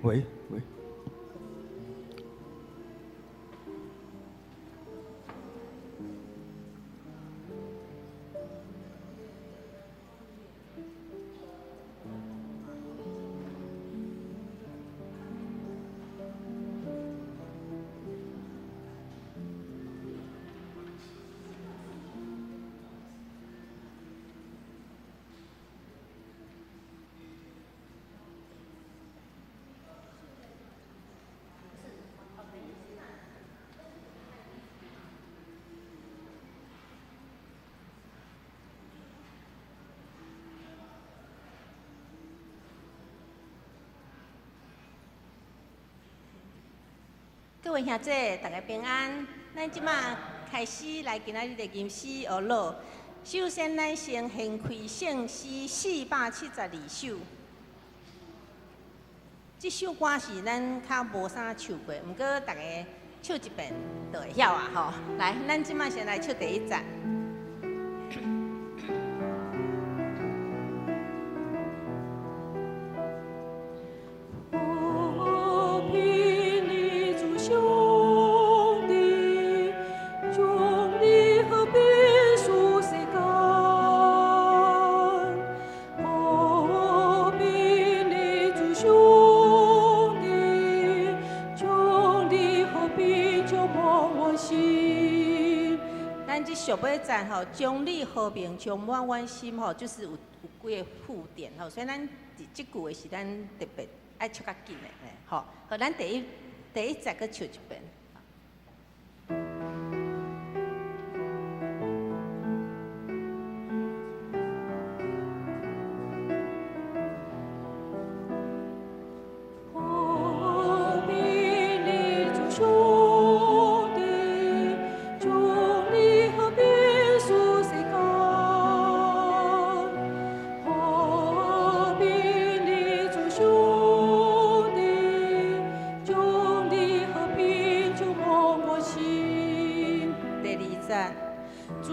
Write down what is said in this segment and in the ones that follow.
喂喂。各位兄弟，大家平安。咱這馬開始來今仔日的吟詩學樂。首先，咱先獻開聖詩472首。這首歌是咱較無啥唱過，毋過大家唱一遍就會曉啊吼。來，咱這馬先來唱第一節。和平的主兄弟，眾力和平屬世間。和平的主兄弟，眾力和平充滿我心。咱這上尾節吼，將你和平充滿阮心吼，就是有幾個附點吼，所以咱佇這句話是咱特別愛唱較緊的吼。好，咱第一節閣唱一遍。和平的主兄弟，眾力和平屬世間。和平的主兄弟，眾力和平充滿我心。第二節。主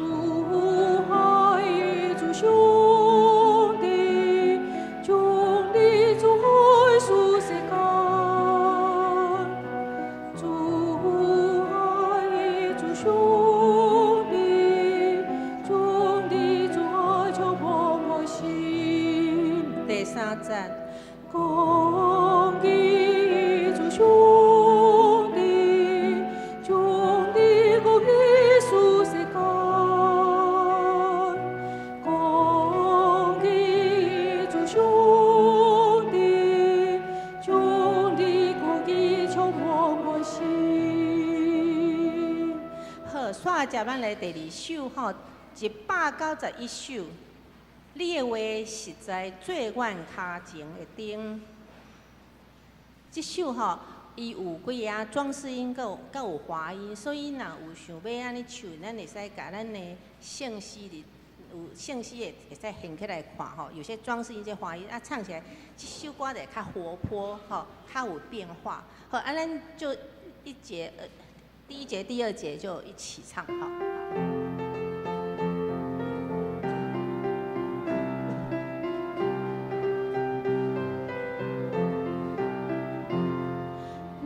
愛主兄弟，眾力主愛屬世間。主愛主兄弟，眾力主愛充滿我心。第三節。恭敬主兄弟，眾力公義屬世間。恭敬主兄弟，眾力公義充滿我心。好，煞接咱來第二首吼，191首。你的話實在做阮跤前的燈。這首吼，伊有幾个裝飾音，閣有滑音，所以若有想欲按呢唱，咱會使共咱的聖詩裡有聖詩會使掀起來看吼，有些裝飾音這滑音啊，唱起來這首歌就會較活潑吼，較有變化。好，啊，咱就一節，第一節、第二節就一起唱吼。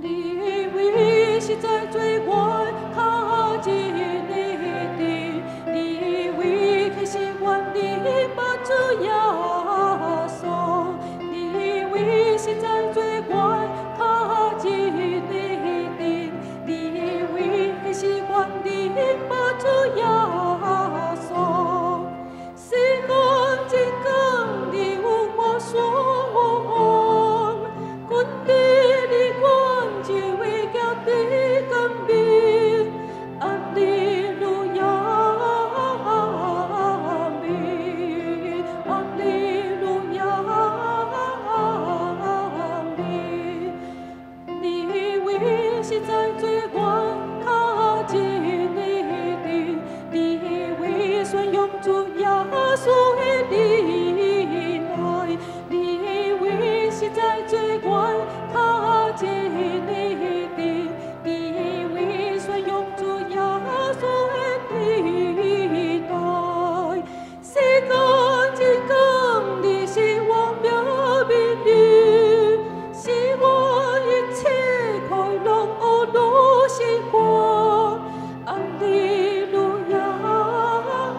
你為實在做阮跤前的燈，你為啟示阮明白主耶穌，你為實在做阮跤前的燈，你為啟示阮明白主耶穌。時光真光，你有我所望，軍隊的光就會行得更明。阿利路亞，阿門，阿利路亞，阿門。你為實在做阮跤前的燈，你為宣揚主耶穌的恩愛，你為實在做阮跤前的燈，你為宣揚主耶穌的恩愛。世間真光，你是我命命日，是我一切快樂樂時光。阿利路亞，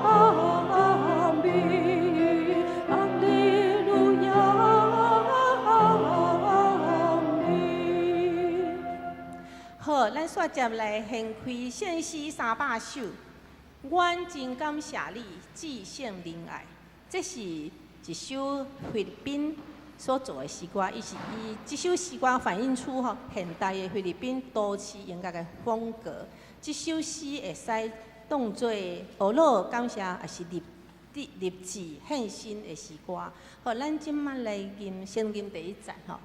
阿門，阿利路亞，阿門。好，咱煞接來掀開聖詩300首。阮真感謝你，至聖仁愛。這是一首菲律賓所做的詩歌，伊是伊這首詩歌反映出吼現代的菲律賓都市音樂的風格。這首詩會使當做學老感謝，抑是立立立志獻身的詩歌。好，咱這擺來吟，先吟第一節吼。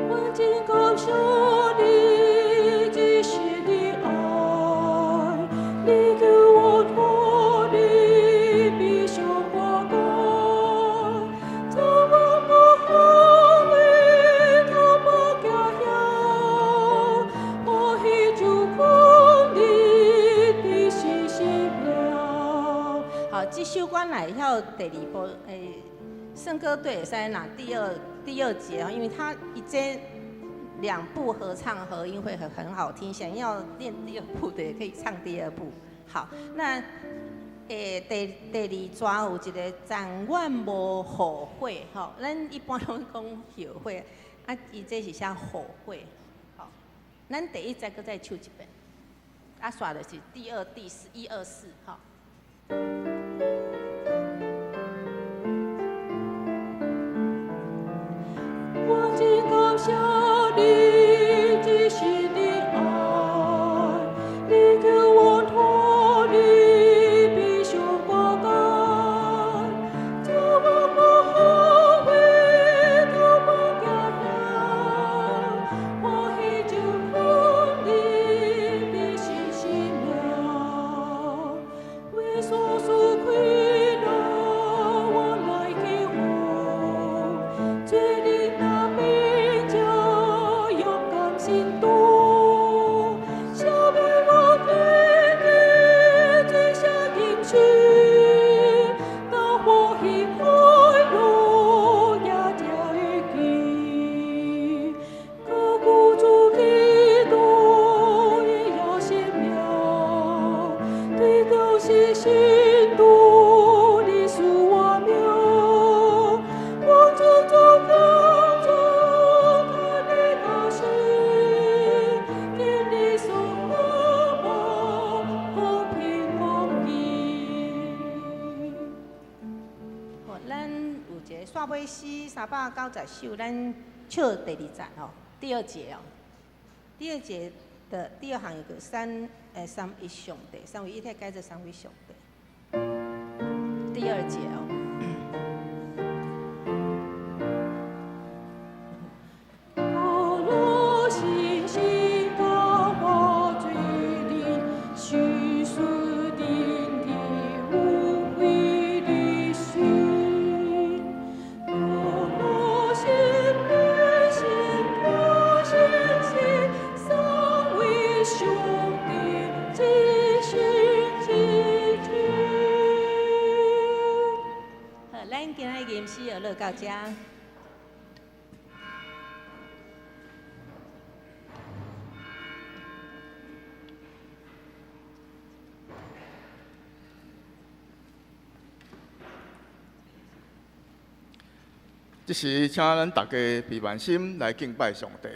我真感謝你，至聖的愛，你救我脫離悲傷掛礙，怎麼無後悔，都無驚嚇，歡喜就看你的信心了。好，這首歌若會曉第二部，聖歌隊會使拿第二節啊，因為他一這兩部合唱合音會很好聽，想要練第二部的也可以唱第二部。好，那第二段有一個但願無後悔，吼，咱一般攏講後悔，啊，伊這是寫後悔。好，咱第一節閣再唱一遍，啊，煞就是第二、第四、一二四，吼。我真感謝你至聖的愛，你救我脫離悲傷掛礙，怎麼無後悔，都無驚嚇，歡喜就看你的信心了，為所屬快樂我來去赴，做你那邊叫勇敢行動，小妹我天天最想應許，當歡喜快樂也將遇見，高古主基督也要顯明，對高是信徒的屬我名，我主主高詩390首，咱唱第二節吼，第二節哦。第二節的第二行有個三一上帝，三位一體改做三位上帝。第二節哦。到遮。這時，請咱大家閉目心來敬拜上帝。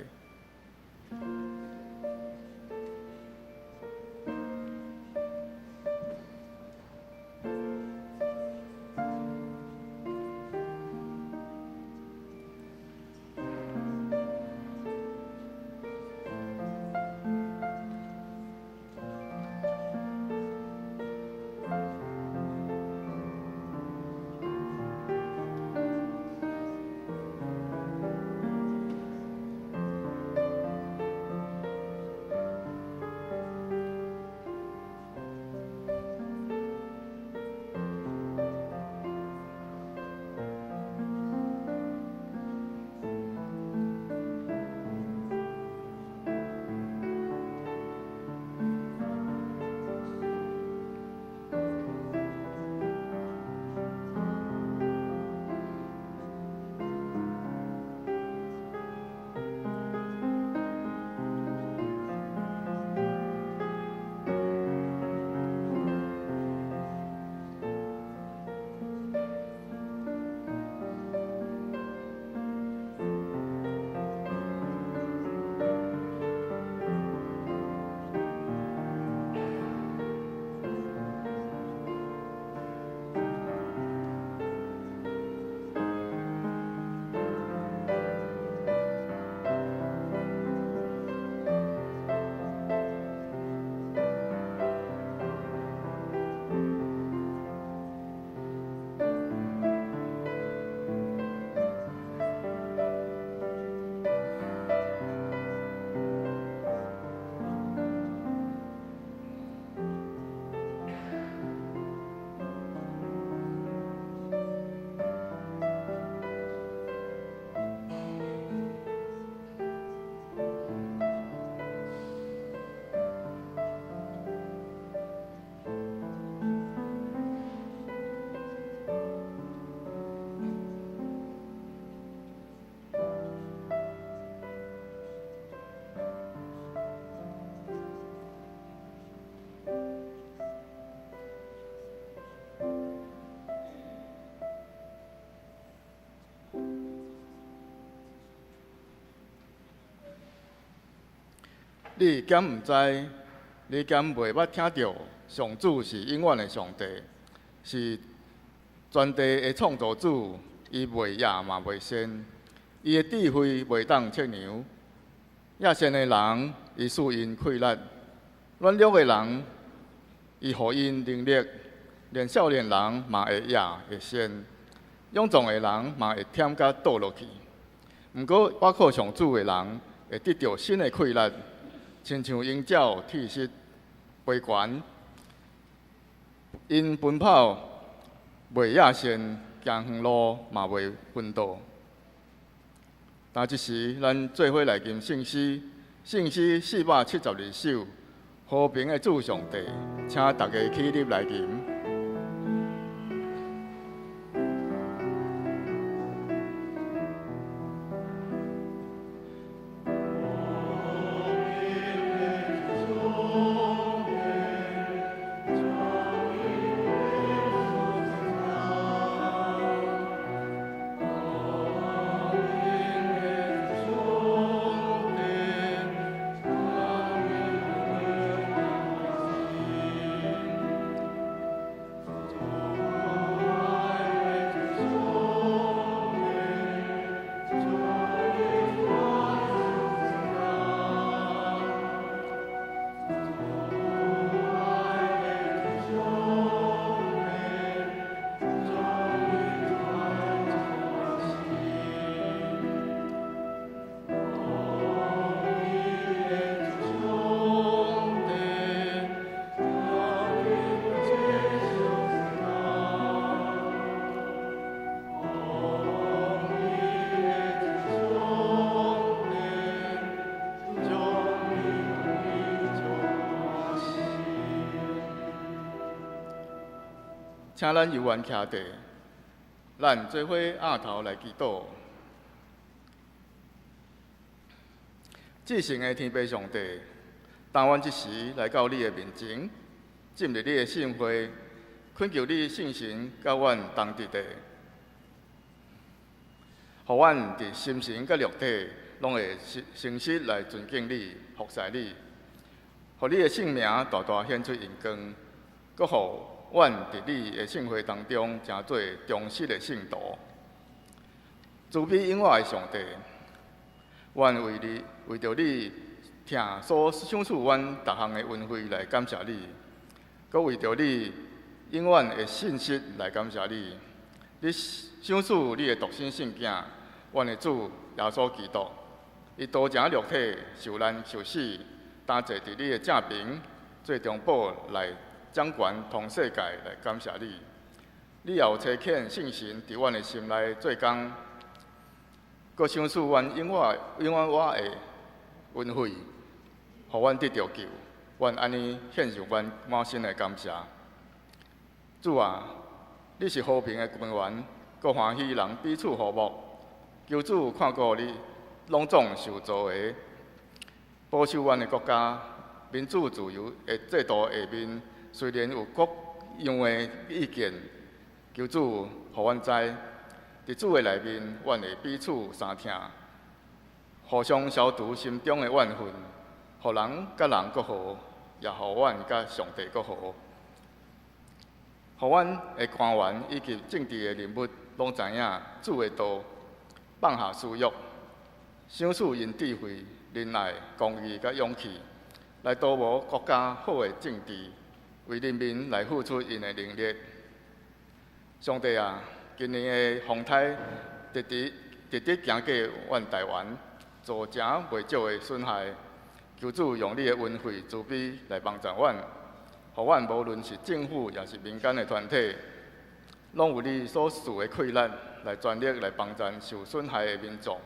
你敢毋知？你敢袂捌聽著？上主是永遠的上帝，是全地的創造主。伊袂夜嘛袂仙，伊的智慧袂當測量。野善的人，伊賜𪜶氣力；軟弱的人，伊予𪜶能力。連少年人嘛會夜會仙，勇壯的人嘛會忝甲倒落去。毋過，倚靠上主的人會得著新的氣力。親像鷹鳥鐵翼飛懸，𪜶奔跑袂厭瀉，行遠路嘛袂昏倒。但這時，咱做伙來吟聖詩，聖詩472首，和平的主上帝，請大家起立來吟。請咱猶原徛地，咱做伙徭頭來祈禱。至聖的天父上帝，當阮這時來到你的面前，進入你的聖會，懇求你聖神佮阮同佇的，予阮佇心神佮肉體，攏會誠實來尊敬你、服侍你，予你的聖名大大顯出榮光，閣予阮佇你的聖會當中，成做忠實的聖徒。慈悲永活的上帝，阮為你，為著你疼所賞賜阮逐項的恩惠來感謝你，閣為著你永遠的信實來感謝你。你賞賜你的獨生聖囝，阮的主耶穌基督，伊道成肉體受難受死，擔坐佇你的正爿做中保來掌權統世界來感謝你。你也有差遣聖神佇阮的心內做工，閣賞賜阮永遠永遠活的恩惠，予阮得著救。阮按呢獻上阮滿心的感謝。主啊，你是和平的君王，閣歡喜人彼此和睦。求主看顧你攏總受造的，保守阮的國家民主自由的制度下面，雖然有各樣的意見，求主予阮知，佇主的內面，阮會彼此相疼，互相消除心中的怨恨，予人佮人閣和，也予阮佮上帝閣和。予阮的官員以及政治的人物攏知影主的道，放下私欲，賞賜𪜶智慧、仁愛、公義佮勇氣，來圖謀國家好的政治，為人民來付出𪜶的能力。上帝啊，今年的風颱直直直直行過阮台灣，造成袂少的損害。求主用你的恩惠慈悲來幫助阮，予阮無論是政府抑是民間的團體，攏有你所賜的氣力來全力來幫助受損害的民眾，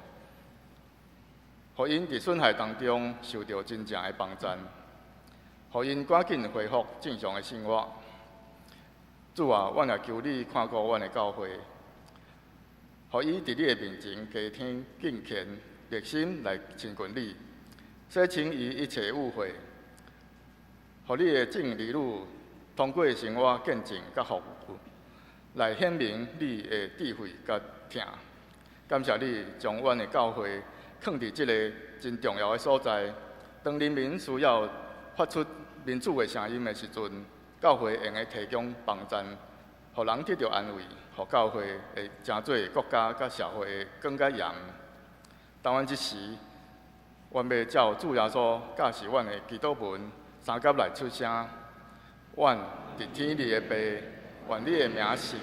予𪜶佇損害當中受著真正的幫助，予𪜶趕緊恢復正常的生活。主啊，阮也求你看顧阮的教會，予伊佇你的面前加添敬虔，熱心來親近你，洗清伊一切污穢，予你的眾兒女通過生活見證佮服務，來顯明你的智慧佮疼。感謝你將阮的教會囥佇這个真重要的所在，當人民需要發出民主的聲音的時陣，教會會用得提供幫助，予人得著安慰，予教會會成做國家佮社會的光佮鹽。當阮這時，阮欲照主耶穌教示阮的祈禱文，三甲來出聲。阮佇天裡的父，願你的名聖，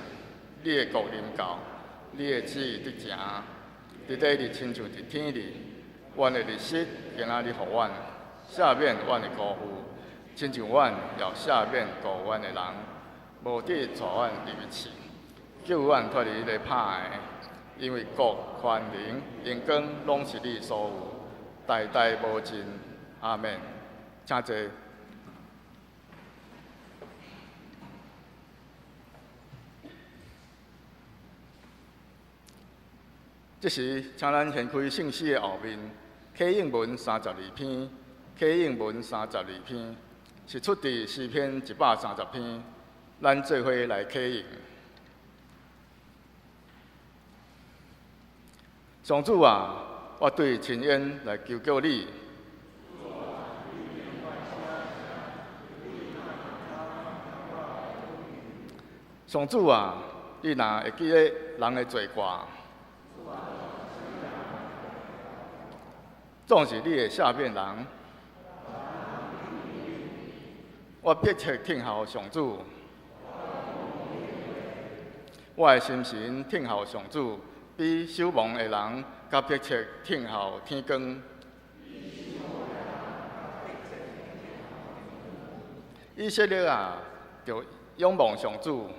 你的國臨到，你的旨意得成，佇地裡親像佇天裡。阮的日食今仔日予阮，赦免阮的辜負，親像阮也赦免辜負阮的人，無得帶阮入去試，救阮脫離彼个歹的。因為國、權能、榮光，攏是你所有，代代無盡。阿們。請坐。這時，請咱掀開聖詩的後面，啟應文32篇，啟應文32篇，是出自詩篇130篇，咱做伙來啟應。上主啊，我對深淵來求告你。上主啊，你若會記得人的罪過，總是你會赦免人。我迫切聽候上主，我的心神聽候上主，比守望的人較迫切聽候天光。以色列啊，著仰望上主，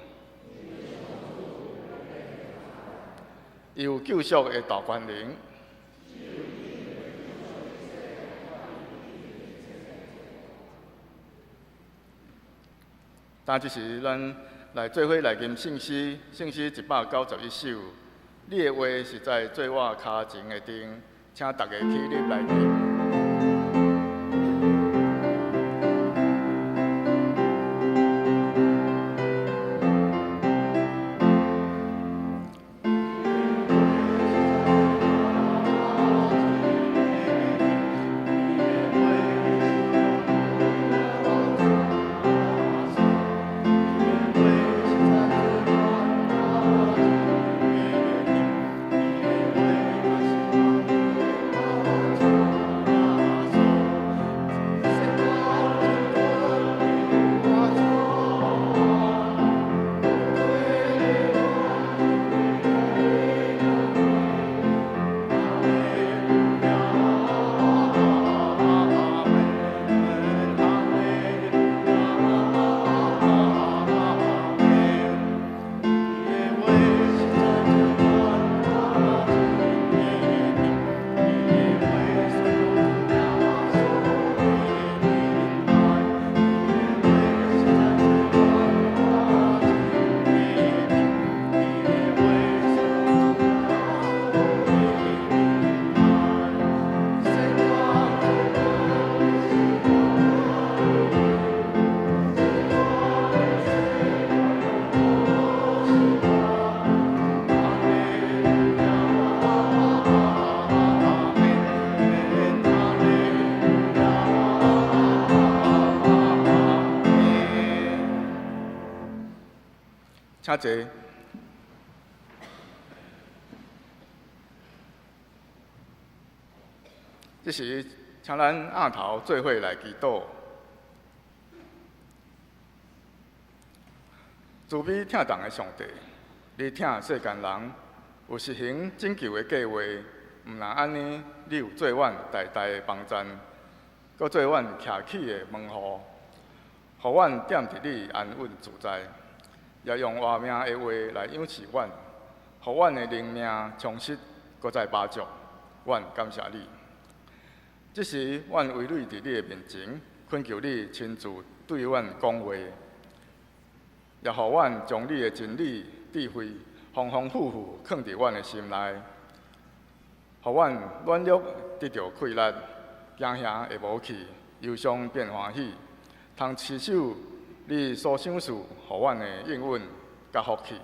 伊有救贖的大權能。但這時，咱來做伙來吟聖詩，聖詩191首。你的話實在做我跤前的燈，請逐家起立來吟。請坐。這時，請咱額頭做伙來祈禱。慈悲疼人的上帝，你疼世間人，有實行拯救的計劃，毋但按呢，你有做阮大大的幫贊，閣做阮徛起的門戶，予阮踮佇你安穩自在。也用活命的話來養飼阮，予阮的靈命充實，閣再飽足。阮感謝你。這時，阮圍內佇你的面前，懇求你親自對阮講話，也予阮將你的真理、智慧豐豐富富囥佇阮的心內，予阮軟弱得著氣力，驚嚇會無去，憂傷變歡喜，通持守你所賞賜予阮的應允佮福氣。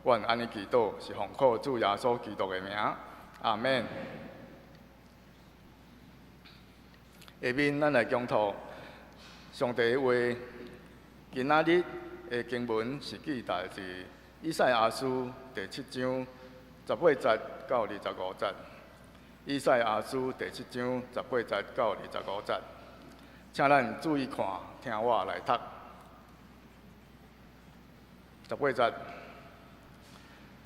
阮按呢祈禱，是奉靠主耶穌基督的名，阿們。下面咱來講讀上帝的話。今仔日的經文是記載佇以賽亞書第七章十八節到25節。以賽亞書第七章十八節到25節，請咱注意看，聽我來讀。十八節，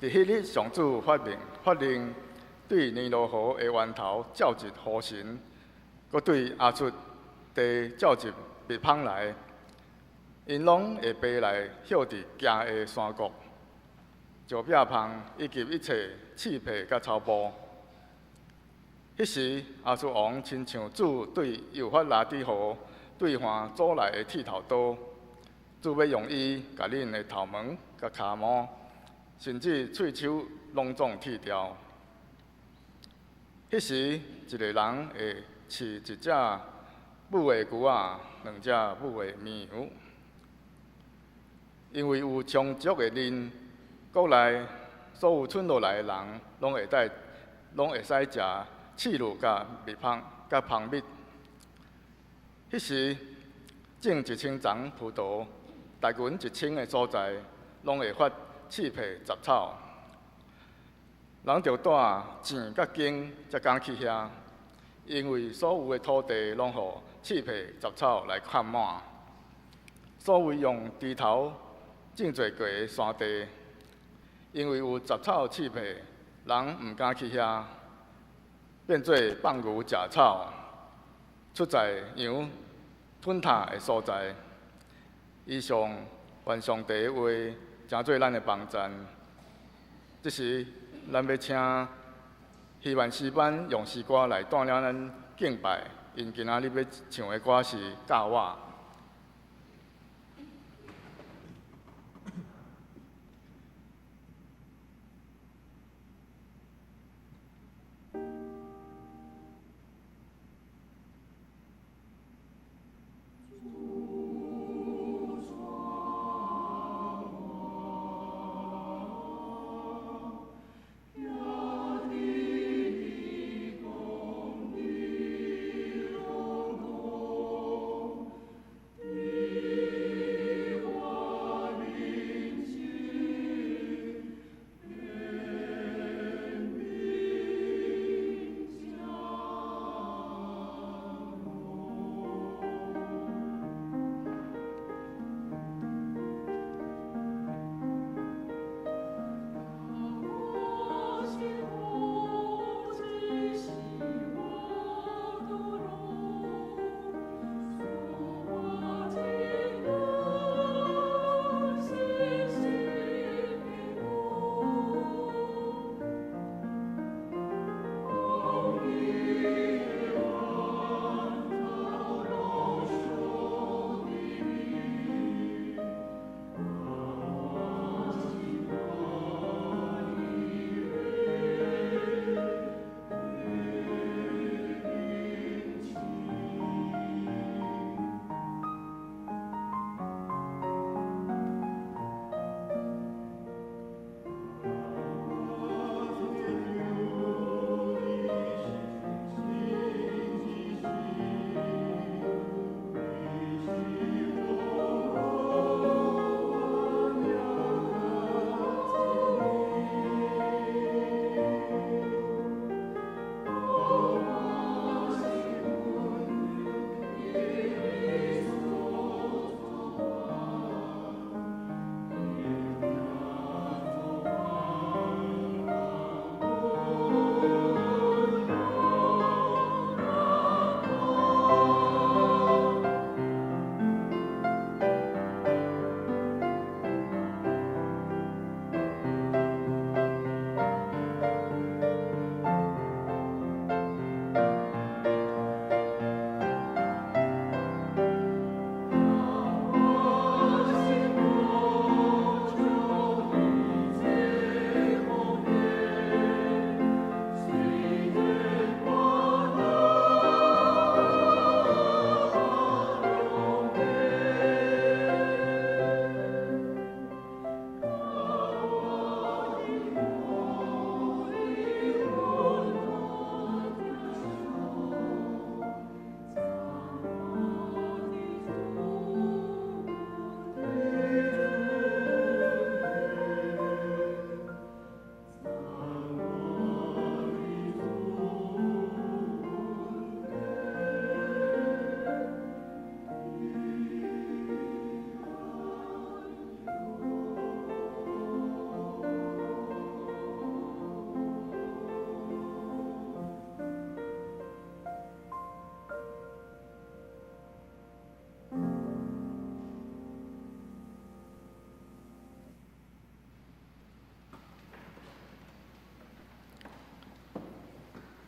佇彼日，上主發令，發令對尼羅河的源頭召集河神，閣對亞述地召集蜜蜂來，𪜶攏會飛來歇佇行的山谷、石壁縫以及一切刺皮佮草埔。彼時，亞述王親像主對幼發拉底河對岸阻來的剃頭刀。主欲用伊共恁的頭毛、佮跤毛，甚至喙鬚攏總剃掉。彼時，一個人會飼一隻母的龜仔，兩隻母的綿羊，因為有充足的奶，國內所有賰落來的人，攏會帶，攏會使食刺蝟佮蜜蜂佮蜂蜜。彼時，種1000叢葡萄。大群1000个所在，攏會發刺皮雜草。人著帶錢佮金，才敢去遐，因為所有的土地攏予刺皮雜草來崁滿。所謂用鋤頭種做過的山地，因為有雜草刺皮，人毋敢去遐，變做放牛食草、出在羊吞踏的所在。以上願上帝的話，成做咱的幫贊。這時，咱欲請希望詩班用詩歌來帶領咱敬拜。𪜶今仔日欲唱的歌是《教我》。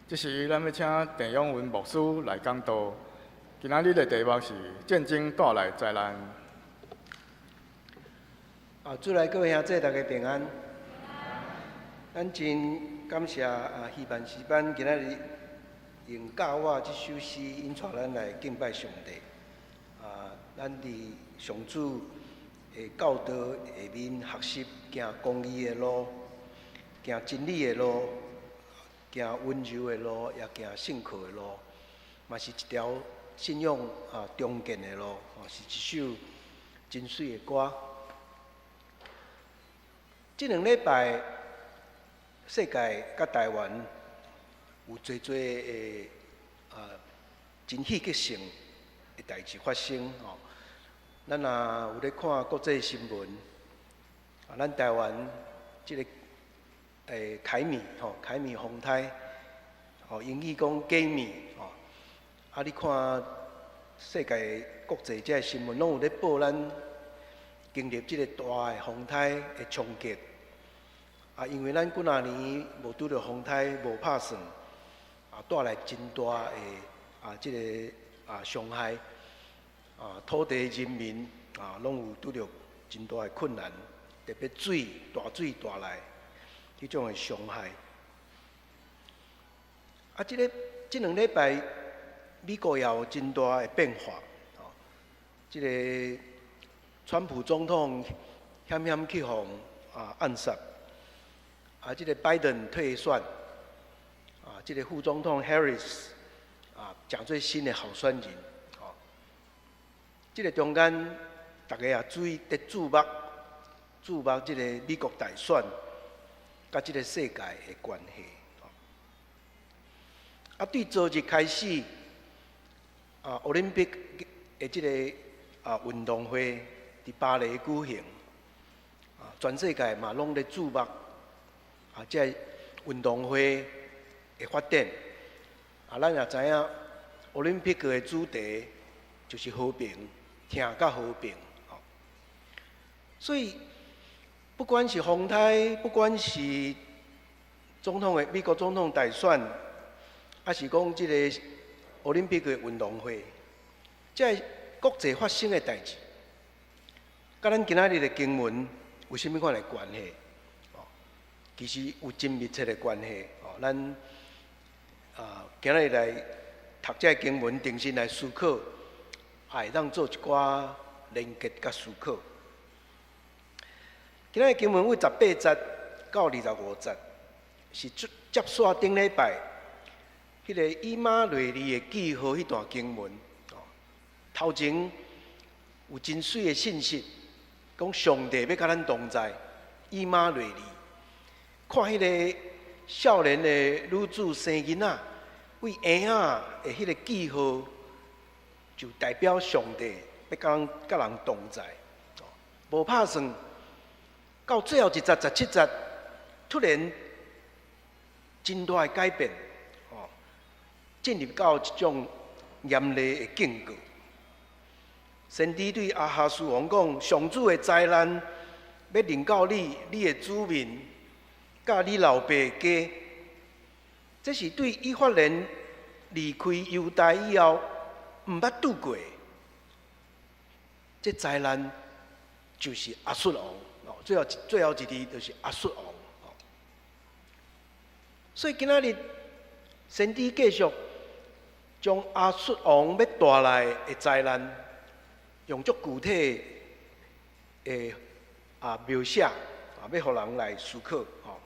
這時，咱欲請鄭永文牧師來講道。今仔日的題目是戰爭帶來災難。啊，主內各位兄弟，大家平安。咱真感謝啊，希望詩班今仔日用教我這首詩，引帶咱來敬拜上帝。啊，咱佇上主的教導下面學習行公義的路，行真理的路，行溫柔的路，也行信靠的路，嘛是一條信仰啊重建的路，吼，是一首真媠的歌。這兩禮拜，世界佮台灣有濟濟的啊真戲劇性的代誌發生吼。咱若有咧看國際新聞，啊，咱台灣這个凱米吼，凱米風颱，吼，英語講 Gaemi 吼，啊，你看世界國際這个新聞，攏有咧報咱經歷這个大的風颱的衝擊。啊，因為咱幾若年無拄著風颱，無拍算，啊，帶來真大的啊，這个啊傷害，啊，土地人民啊，攏有拄著真大的困難，特別水大水帶來彼種的傷害。啊，這个這兩禮拜美國也有真大的變化，哦，這个川普總統險險去予啊暗殺。啊，這个拜登退選，啊，這个副總統 Harris 啊，成做新的候選人，哦，這个中間，大家也注意佇注目，注目這个美國大選，佮這个世界的關係。啊，對昨日開始，啊，奧林匹克的這个啊運動會佇巴黎舉行，啊，全世界嘛攏咧注目。啊，這个運動會的發展，啊，咱也知影，奧林匹克的主題就是和平，疼佮和平，吼。所以，不管是風颱，不管是總統的美國總統大選，抑是講這个奧林匹克的運動會，這个國際發生的代誌，佮咱今仔日的經文有啥物款的關係？其實有真密切的關係。哦，咱啊，今仔日來讀這个經文，重新來思考，也會當做一寡連結佮思考。今仔日經文為18節到25節，是接接續頂禮拜彼个以馬內利的記號彼段經文。哦，頭前有真媠的信息，講上帝欲佮咱同在，以馬內利。看彼个少年的女子生囡仔，為嬰仔的彼个記號，就代表上帝欲佮人同在。無拍算，到最後一節17節，突然真大的改變，哦，進入到一種嚴厲的警告。先知對亞哈斯王講：上主的災難欲臨到你，你的子民，佮你老爸的家。這是對以法蓮離開猶大以後，毋捌拄過的。這災難就是亞述王，哦，最後最後一字就是亞述王。所以今仔日先知繼續將亞述王欲帶來的災難，用足具體的啊描寫啊，欲予人來思考。吼，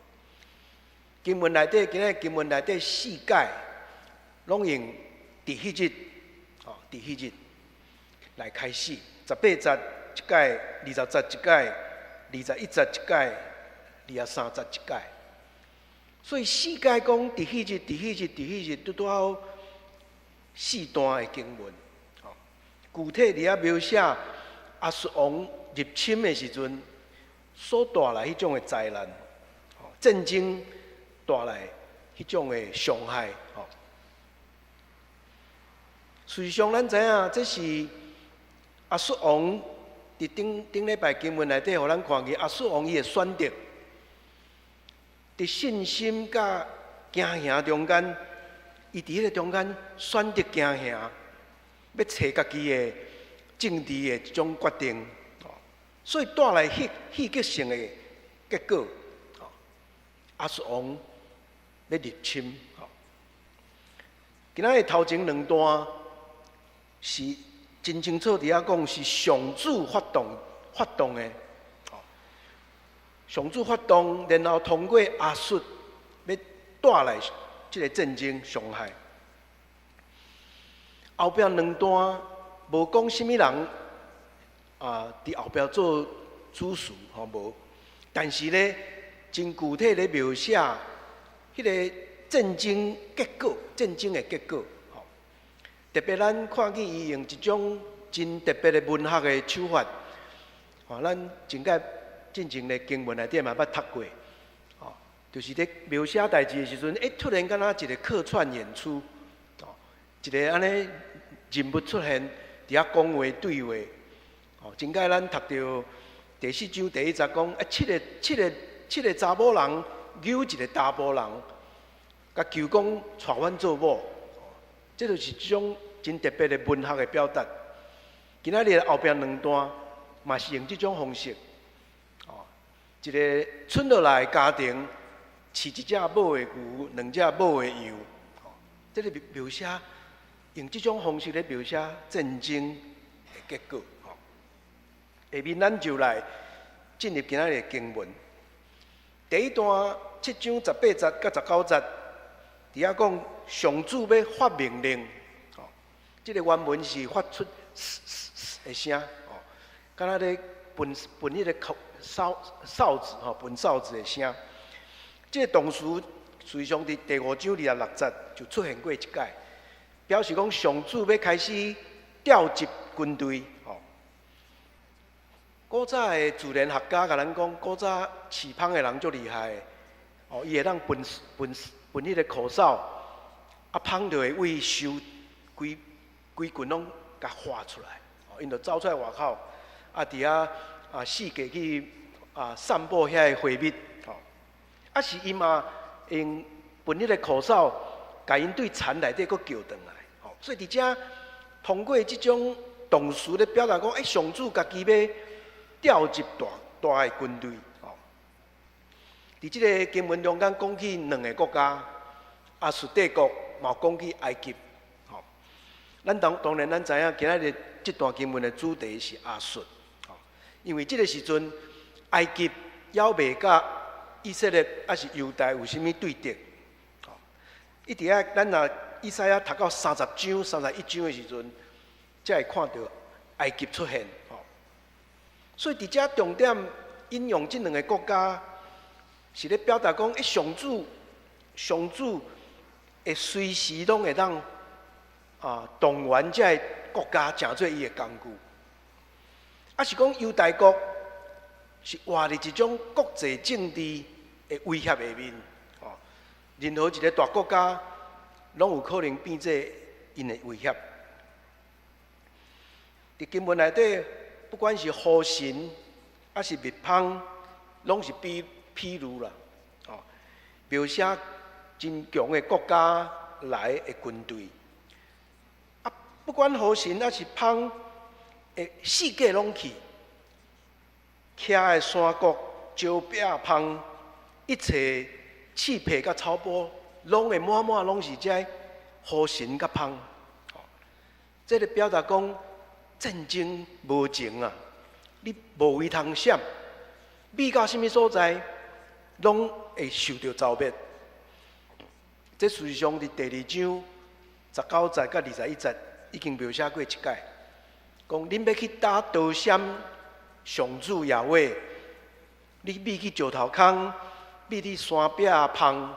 經文內底，今仔日經文內底四節，攏用佇彼日，吼，佇彼日來開始，十八節一擺，20節一擺，21節一擺，23節一擺。所以四擺講佇彼日，佇彼日，佇彼日，拄拄好四段的經文。吼，具體佇遐描寫亞述王入侵的時陣所帶來彼種的災難，戰爭帶來彼種的傷害。吼，事實上，咱知影這是亞述王佇頂頂禮拜經文內底，予咱看見亞述王伊的選擇，佇信心佮驚嚇中間，伊佇彼个中間選擇行行，欲揣家己的政治的一種決定，所以帶來戲劇性的結果。亞述王欲入侵。今仔日頭前兩段是真清楚佇遐講是上主發動的，上主發動，然後通過亞述欲帶來這个戰爭傷害。後壁兩段無講啥物人啊，佇後壁做主事吼無，但是咧真具體咧描寫彼個戰爭結果，戰爭的結果吼。特別咱看見伊用一種真特別的文學的手法，吼，咱前擺進前的經文內底嘛捌讀過，吼，就是咧描寫代誌的時陣，突然敢若一個客串演出，吼，一个按呢人物出現，佇遐講話對話，吼，前擺咱讀著第四章第一節講，七个查某人搝一个查埔人，共求講娶阮做某，這就是一種真特別的文學的表達。今仔日後壁兩段嘛是用這種方式，哦，一个村落來的家庭飼一隻母的牛，兩隻母的羊，哦，這个描寫用這種方式咧描寫戰爭的結果。吼，下面咱就來進入今仔日的經文。第一段七章十八節佮十九節，佇遐講上主欲發命令，吼，這个原文是發出嘶嘶嘶的聲，哦，敢若咧噴噴彼个口哨子吼，噴哨子的聲。這个動詞事實上佇第五章二十六節就出現過一擺，表示講上主欲開始調集軍隊，吼。古早的自然學家共咱講，古早飼蜂的人足厲害的，哦，伊會當噴噴噴彼个口哨，啊，蜂就會為收規規群攏共發出來，哦，𪜶就走出來外口，啊，佇遐啊四界去啊散布遐个花蜜，吼，啊是伊嘛用噴彼个口哨，共𪜶對田內底閣叫轉來，吼，所以佇遮通過這種動詞咧表達講，上主家己欲調集大大的軍隊，吼。佇這个經文中間講起兩个國家，亞述帝國，嘛講起埃及，吼。咱當然咱知影，今仔日這段經文的主題是亞述，吼。因為這个時陣埃及猶未佮以色列抑是猶大有啥物對敵，吼。一直啊，咱若以賽亞讀到三十章、31章的時陣，才會看著埃及出現，吼。所以佇遮重點引用這兩个國家，是咧表達講，上主，上主會隨時攏會當啊動員這个國家，成做伊的工具。抑是講猶大國是活佇一種國際政治的威脅下面，哦，任何一个大國家攏有可能變做𪜶的威脅。佇經文內底，不管是雨神抑是蜜蜂，攏是比譬喻啦，哦，描寫真強的國家來的軍隊。啊，不管雨神抑是蜂，會四界攏去，徛的山谷、石壁蜂，一切刺皮佮草埔，攏會滿滿攏是這雨神佮蜂。哦，這个表達講戰爭無情啊！你無位通閃，避到啥物所在，攏會受著遭滅。這事實上佇第二章十九節佮21節已經描寫過一擺，講恁欲去佗逃閃上主耶和華，你避去石頭空，避佇山壁蜂，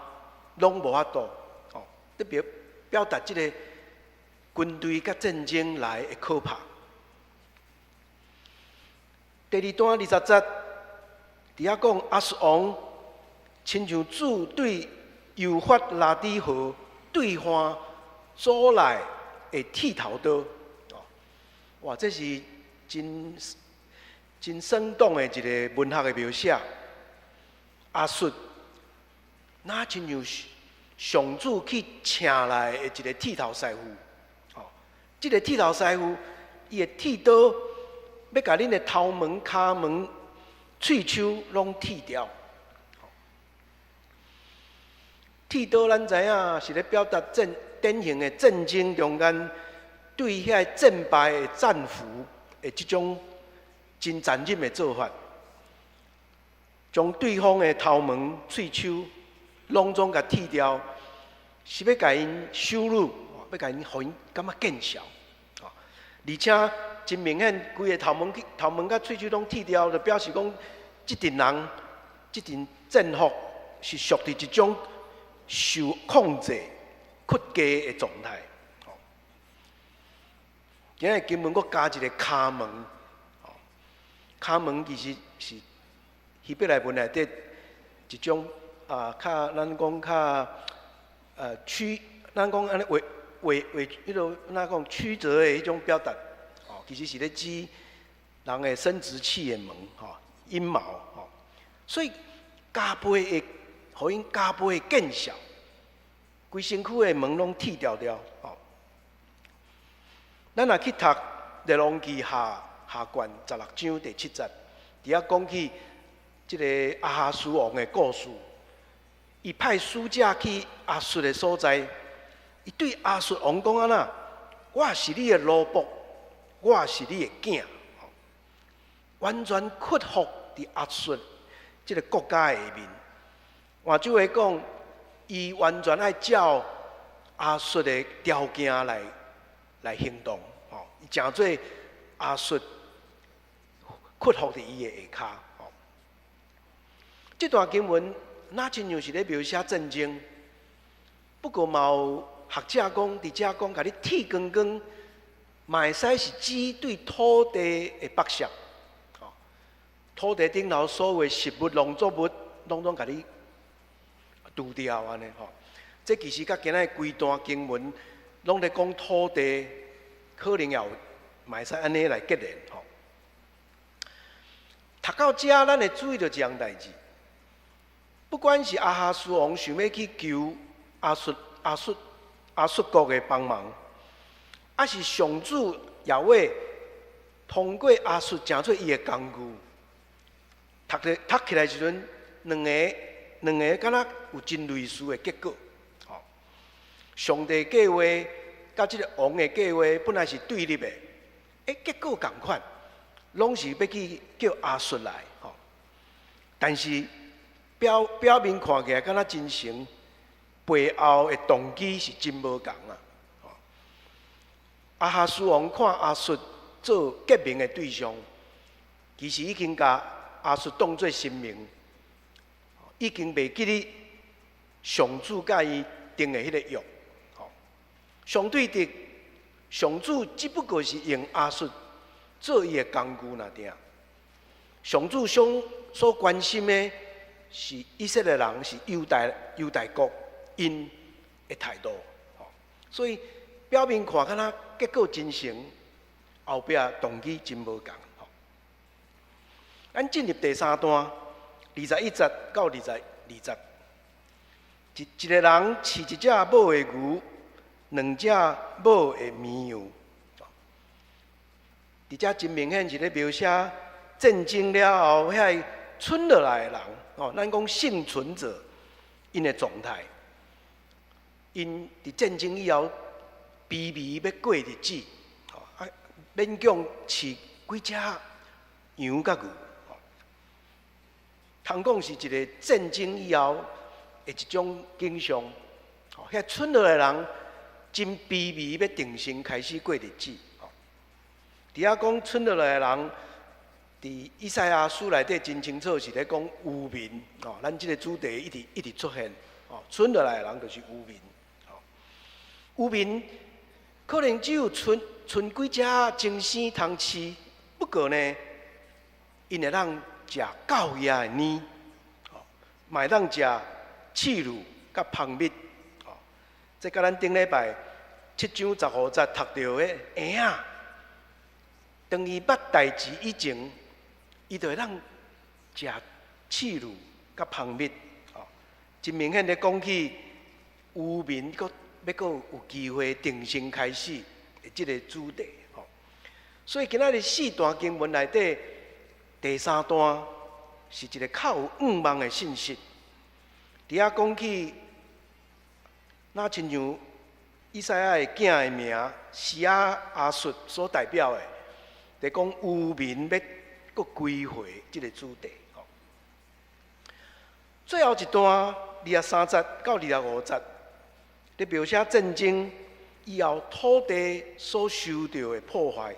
攏無法度。哦，特別表達這个軍隊佮戰爭來的可怕。第二段二十節，佇遐講亞述王親像主對幼發拉底河對岸走來的剃頭刀，哇！這是真真生動的一个文學的描寫。亞述，若親像上主去請來的一個剃頭師傅。哦，這個剃頭師傅，伊會剃刀，欲共恁的頭毛、跤毛、喙鬚攏剃掉。剃刀咱知影是咧表達戰典型的戰爭中間對遐个戰敗的戰俘的這種真殘忍的做法，將對方的頭毛、喙鬚攏總共剃掉，是欲共𪜶羞辱，欲共𪜶予𪜶感覺見笑。而且真明顯，規个頭毛、頭毛佮喙鬚攏剃掉，就表示講，這陣人、這陣戰俘是屬佇一種受控制、屈低的狀態。今日經文閣加一個跤毛，跤毛其實是希伯來文內底一種啊，較咱講較曲，咱講按呢畫畫畫，彼落按怎講曲折的彼種表達，哦，其實是咧指人的生殖器的毛，吼，陰毛，吼，所以加倍的，予𪜶加倍的見笑，規身軀的毛攏剃掉掉，吼。咱若去讀《列王記下》下卷16章第7節，佇遐講起這個亞哈斯王的故事，伊派使者去亞述的所在，伊對亞述王講按怎？我是你的奴僕，我是你的囝，完全屈服佇亞述這個國家下面。換句話講，伊完全愛照亞述的條件來行動，吼，伊誠做亞述屈服佇伊的下跤，吼。這段經文若親像是咧描寫戰爭，不過嘛有學者講，佇遮講，共你剃光光，嘛會使是指對土地的剝削，吼，土地頂頭所有的食物、農作物，攏總共你除掉按呢，吼。這其實佮今仔規段經文攏咧講土地，可能也有嘛會使按呢來結連，吼。讀到遮，咱會注意著一項代誌，不管是亞哈斯王想欲去求亞述、亞述、亞述國的幫忙，抑是上主耶和華通過亞述成做伊的工具，讀咧讀起來時陣，兩个兩个敢若有真類似的結果。吼，上帝計劃佮這个王的計劃本來是對立的，欸，結果仝款，攏是欲去叫亞述來，吼。但是表表面看起來敢若真誠，背後的動機是真無仝啊！亞哈斯王看亞述做結盟的對象，其實已經共亞述當做神明，已經袂記得上主佮伊訂的彼个約。相對的，上主只不過是用亞述做伊的工具爾爾。上主想所關心的是以色列人，是猶大猶大國𪜶的態度。所以表面看敢若結果真誠，後壁動機真無仝。咱進入第三段，21節到22節，一一个人飼一隻母的牛，兩隻母的綿羊。佇遮真明顯是咧描寫戰爭了後，遐个賰落來的人，哦，咱講倖存者，𪜶的狀態，𪜶佇戰爭以後卑微欲過日子，啊，勉強飼幾隻羊佮牛，通講是一個戰爭以後的一種景象，遐賰落來的人真卑微，欲重新開始過日子。佇遐講賰落來的人，佇以賽亞書內底真清楚是咧講漁民，哦，咱這个主題一直一直出現，哦，賰落來的人就是漁民，哦，漁民可能只有賰賰幾隻精生通飼，不過呢，𪜶會當食夠額的奶，哦，嘛會當食刺乳佮蜂蜜，哦，這佮咱頂禮拜7章15節讀著的嬰仔，當伊捌代誌以前，伊就會當食刺乳佮蜂蜜，哦，真明顯咧講起漁民閣欲閣有機會重新開始的這个主題吼。所以今仔日四段經文內底，第三段是一个較有向望的信息。佇遐講起，若親像以賽亞的囝的名，施亞亞述所代表的，佇講漁民欲閣歸回這个主題。最後一段23節到25節，咧描寫戰爭以後土地所受著的破壞。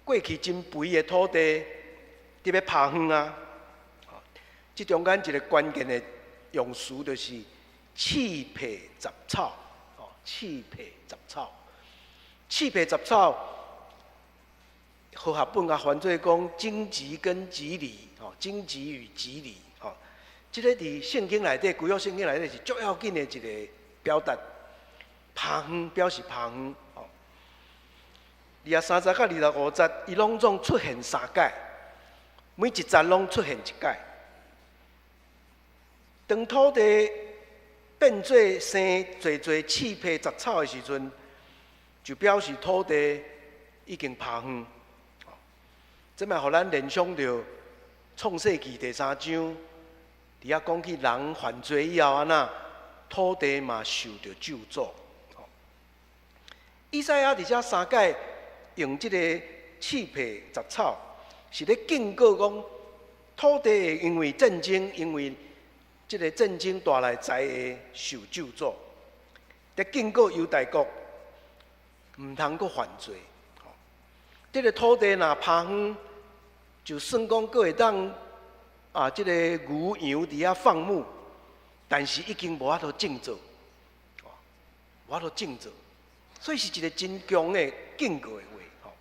過去真肥的土地，得欲拋荒啊！這中間一个關鍵的用詞就是刺皮雜草。哦，刺皮雜草，刺皮雜草，和合本共翻做講荊棘跟蒺藜，哦，荊棘與蒺藜，哦，這个佇聖經內底，舊約聖經內底是足要緊的一个表達。拋荒表示拋荒，哦。23節到25節，伊攏總出現三擺，每一節攏出現一擺。當土地變做生濟濟刺皮雜草的時陣，就表示土地已經拋荒。這嘛予咱聯想著創世記第三章，佇遐講起人犯罪以後按怎，土地嘛受著咒詛。以賽亞佇遮三擺用這个刺皮雜草，是咧警告講土地會因為戰爭，因為這个戰爭帶來災禍受咒詛。佇警告猶大國毋通閣犯罪。這个土地若拋荒，就算講閣會當啊，這个牛羊佇遐放牧，但是已經無法度種作，無法度種作，所以是一个真強的警告的話。吼，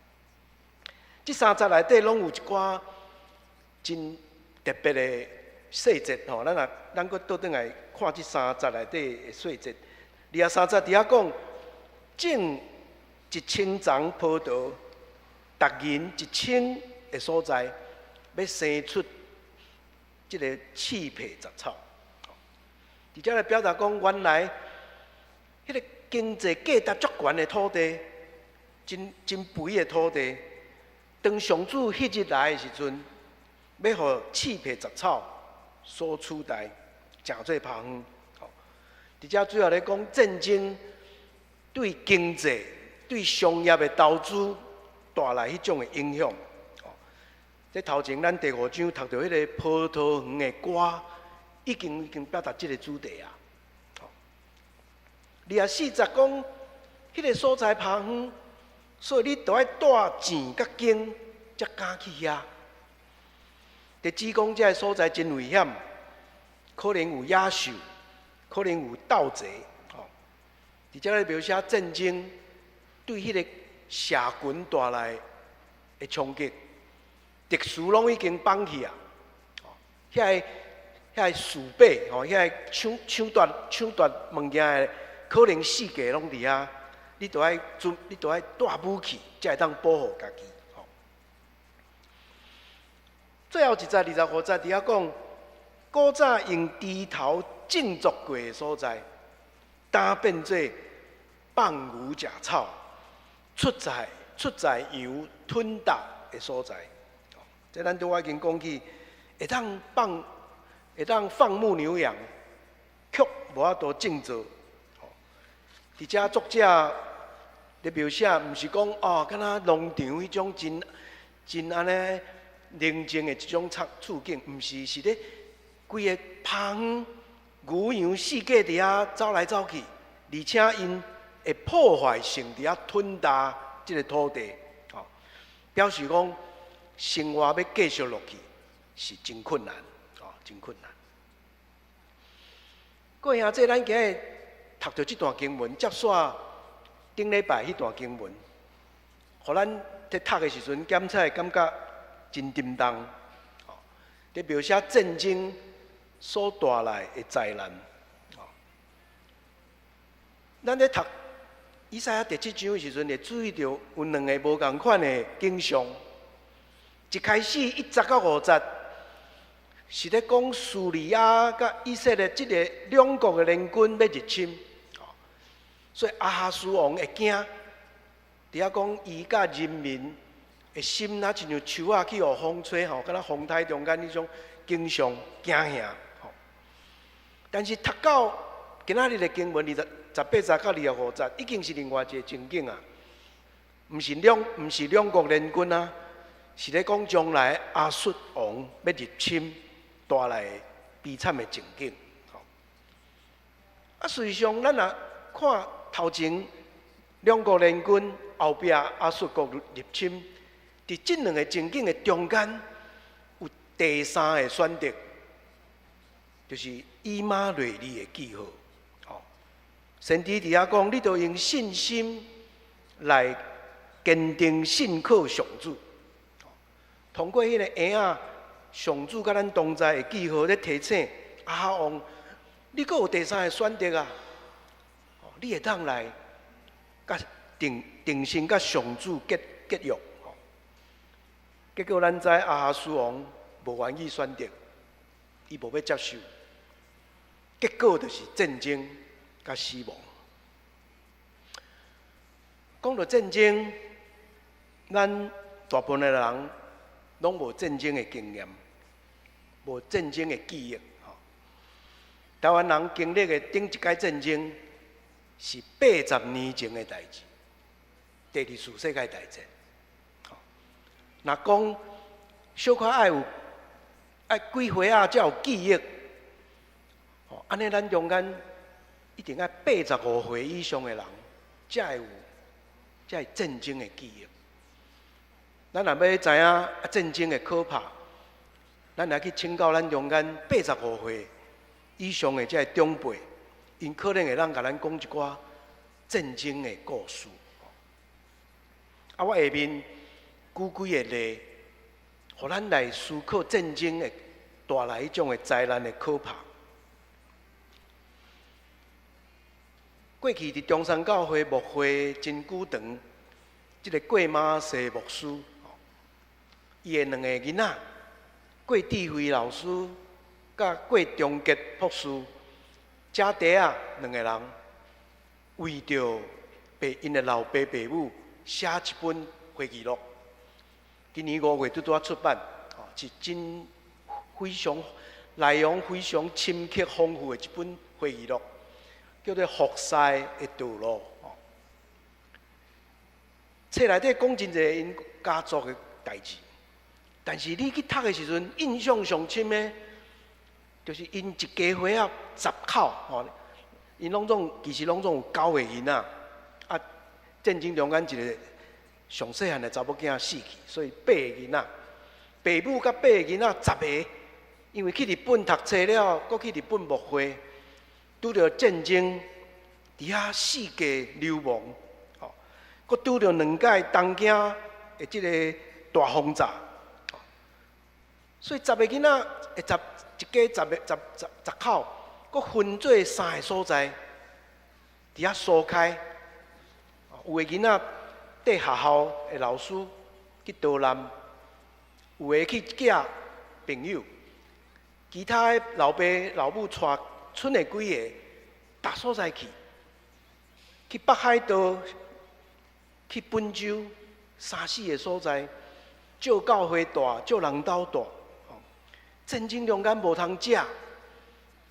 這三節內底攏有一寡真特別的細節吼，咱若咱閣倒轉來看這三節內底的細節。23節佇遐講，種一千叢葡萄，逐銀一稱的所在，欲生出這个刺皮雜草。佇遮來表達講，原來彼个經濟價值足懸的土地，真真肥的土地，當上主彼日來的時陣，欲予刺皮雜草所取代，成做拋荒。佇遮主要咧講戰爭對經濟、對商業的投資帶來彼種的影響。這頭前咱第五章讀著彼个葡萄園的歌，已經已經表達這个主題啊。24節講，彼个所在拋荒，所以你著愛帶錢佮弓，才敢去遐。佇指講這个所在真危險，可能有野獸，可能有盜賊。吼，佇遮咧描寫戰爭對彼个社群帶來的衝擊，秩序攏已經崩去啊！遐个遐个士兵吼，遐个搶搶奪搶奪物件的，可能四界攏佇遐，你著愛準，你著愛帶武器，才會當保護家己。吼，最後一節25節佇遐講，古早用鋤頭種作過的所在，今變做放牛食草、出在出在羊吞食的所在。這咱拄仔已經講起，會當放會當放牧牛羊，卻無法度種作。佇遮作者咧描寫，毋是講哦，敢若農場彼種真真按呢寧靜的一種處處境，毋是，是咧規个拋荒牛羊四界佇遐走來走去，而且𪜶會破壞性佇遐吞食這个土地，吼，表示講生活欲繼續落去是真困難，哦，真困難。各位兄弟，咱今日讀著這段經文，接紲頂禮拜彼段經文，予咱佇讀的時陣，檢測感覺真沉重，哦，佇描寫戰爭所帶來的災難。哦，咱咧讀以賽亞第七章的時陣，會注意著有兩个無仝款的景象。一開始1節到5節，是咧講敘利亞佮以色列這个兩國的聯軍欲入侵，所以亞哈斯王會驚，佇遐講伊佮人民的心若親像樹仔去予風吹吼，敢若風颱中間彼種景象驚嚇。但是讀到今仔日的經文28節到25節，已經是另外一个情景啊，毋是兩國聯軍啊，是咧講將來亞述王欲入侵帶來悲慘的情景。啊，事實上，咱若看頭前兩國聯軍，後壁亞述國入侵，佇這兩个情景的中間，有第三个選擇，就是以馬內利的記號。先知佇遐講，你著用信心來堅定信靠上主。通過彼个嬰仔，上主佮咱同在的記號咧提醒亞哈王，你閣有第三个選擇啊！你會當來佮定定心佮上主結約。結果咱知亞哈斯王無願意選擇，伊無欲接受，結果就是戰爭佮死亡。講到戰爭，咱大部分的人攏無戰爭的經驗，無戰爭的記憶。台灣人經歷的頂一擺戰爭是80年前的代誌，第二次世界大戰。若講小可愛有愛幾歲仔才有記憶，按呢咱中間一定愛85歲以上的人，才會戰爭的記憶。咱若欲知影戰爭的可怕，咱來去請教咱中間八十五歲以上的這个長輩，𪜶可能會當共咱講一寡戰爭的故事。啊，我下面舉幾个例，予咱來思考戰爭會帶來彼種的災難的可怕。過去佇中山教會牧會真久長，這个郭馬世牧師，伊的兩个囡仔郭智慧老師佮郭中杰博士，姐弟仔兩个人為著𪜶的老爸爸母寫一本回憶錄，今年5月拄拄仔出版，是真非常內容非常深刻豐富的一本回憶錄，叫做《服侍的道路》。冊內底講真濟𪜶家族的代誌，但是你去讀的時陣，印象上深的，就是𪜶一家伙仔10口，吼，𪜶攏總其實攏總有九个囡仔，啊，戰爭中間一个上細漢的查某囝死去，所以八个囡仔，爸母佮八個囡仔十个，因為去日本讀冊了，閣去日本牧會，拄著戰爭，佇遐四界流亡，吼，閣拄著兩擺東京的這个大轟炸，所以十个囡仔，十一家十个十十十口，閣分做三个所在，佇遐疏開，有的囡仔綴學校的老師去逃難，有的去寄朋友，其他的老爸老母帶賰的幾个，逐所在去，去北海道，去本州，三四个所在，借教會蹛，借人兜蹛，戰爭中間無通食，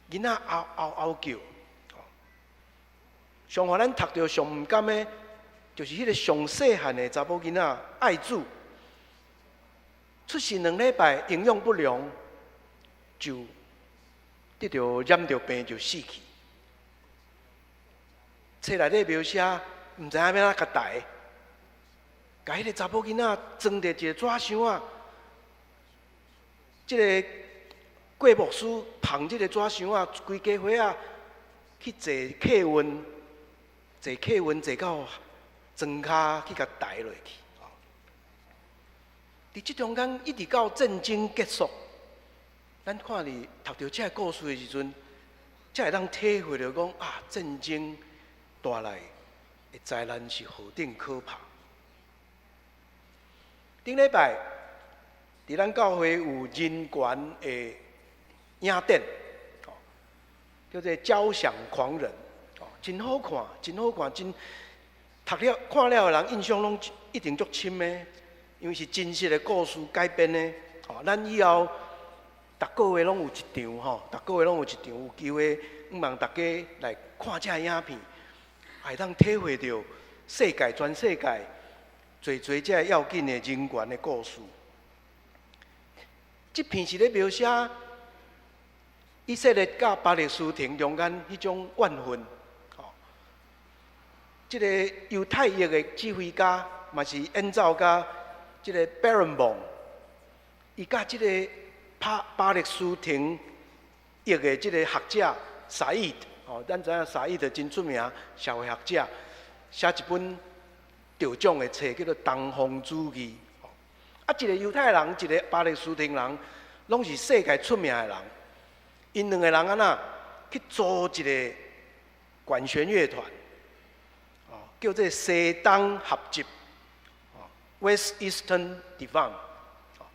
囡仔嗷嗷嗷叫。上予咱讀著上毋甘的，就是彼个上細漢的查某囡仔愛主，出世2禮拜營養不良，就得著染著病就死去。冊內底描寫，毋知影欲按怎共抬，共彼个查某囡仔裝佇一個紙箱仔，這个郭牧師捧這个紙箱仔，規家伙仔去坐客運，坐客運坐到莊跤去共抬落去。佇這中間一直到戰爭結束，咱看佇讀著這个故事的時陣，才會當體會著講啊，戰爭帶來的災難是何等可怕。頂禮拜，佇咱教會有人權的影展，哦，叫做《交響狂人》，哦，真好看，真好看，真讀了看了的人印象攏一定足深的，因為是真實的故事改編的。哦，咱以後逐個月攏有一場吼，逐個月攏有一場，有機會，向望大家來看這个影片，會當體會著世界全世界濟濟這个要緊的人權的故事。這片是咧描寫以色列佮巴勒斯坦中間彼種怨恨。吼，這个猶太裔的指揮家，嘛是演奏家，這个 Barenboim，伊佮這个巴勒斯坦裔的這个學者薩伊德，吼，咱知影薩伊德真出名，社會學者，寫一本得獎的冊，叫做《東方主義》。啊，一個猶太人，一個巴勒斯坦人，攏是世界出名的人。𪜶兩個人按怎去組一個管弦樂團，哦，叫做西東合集，哦，West Eastern Divan，哦，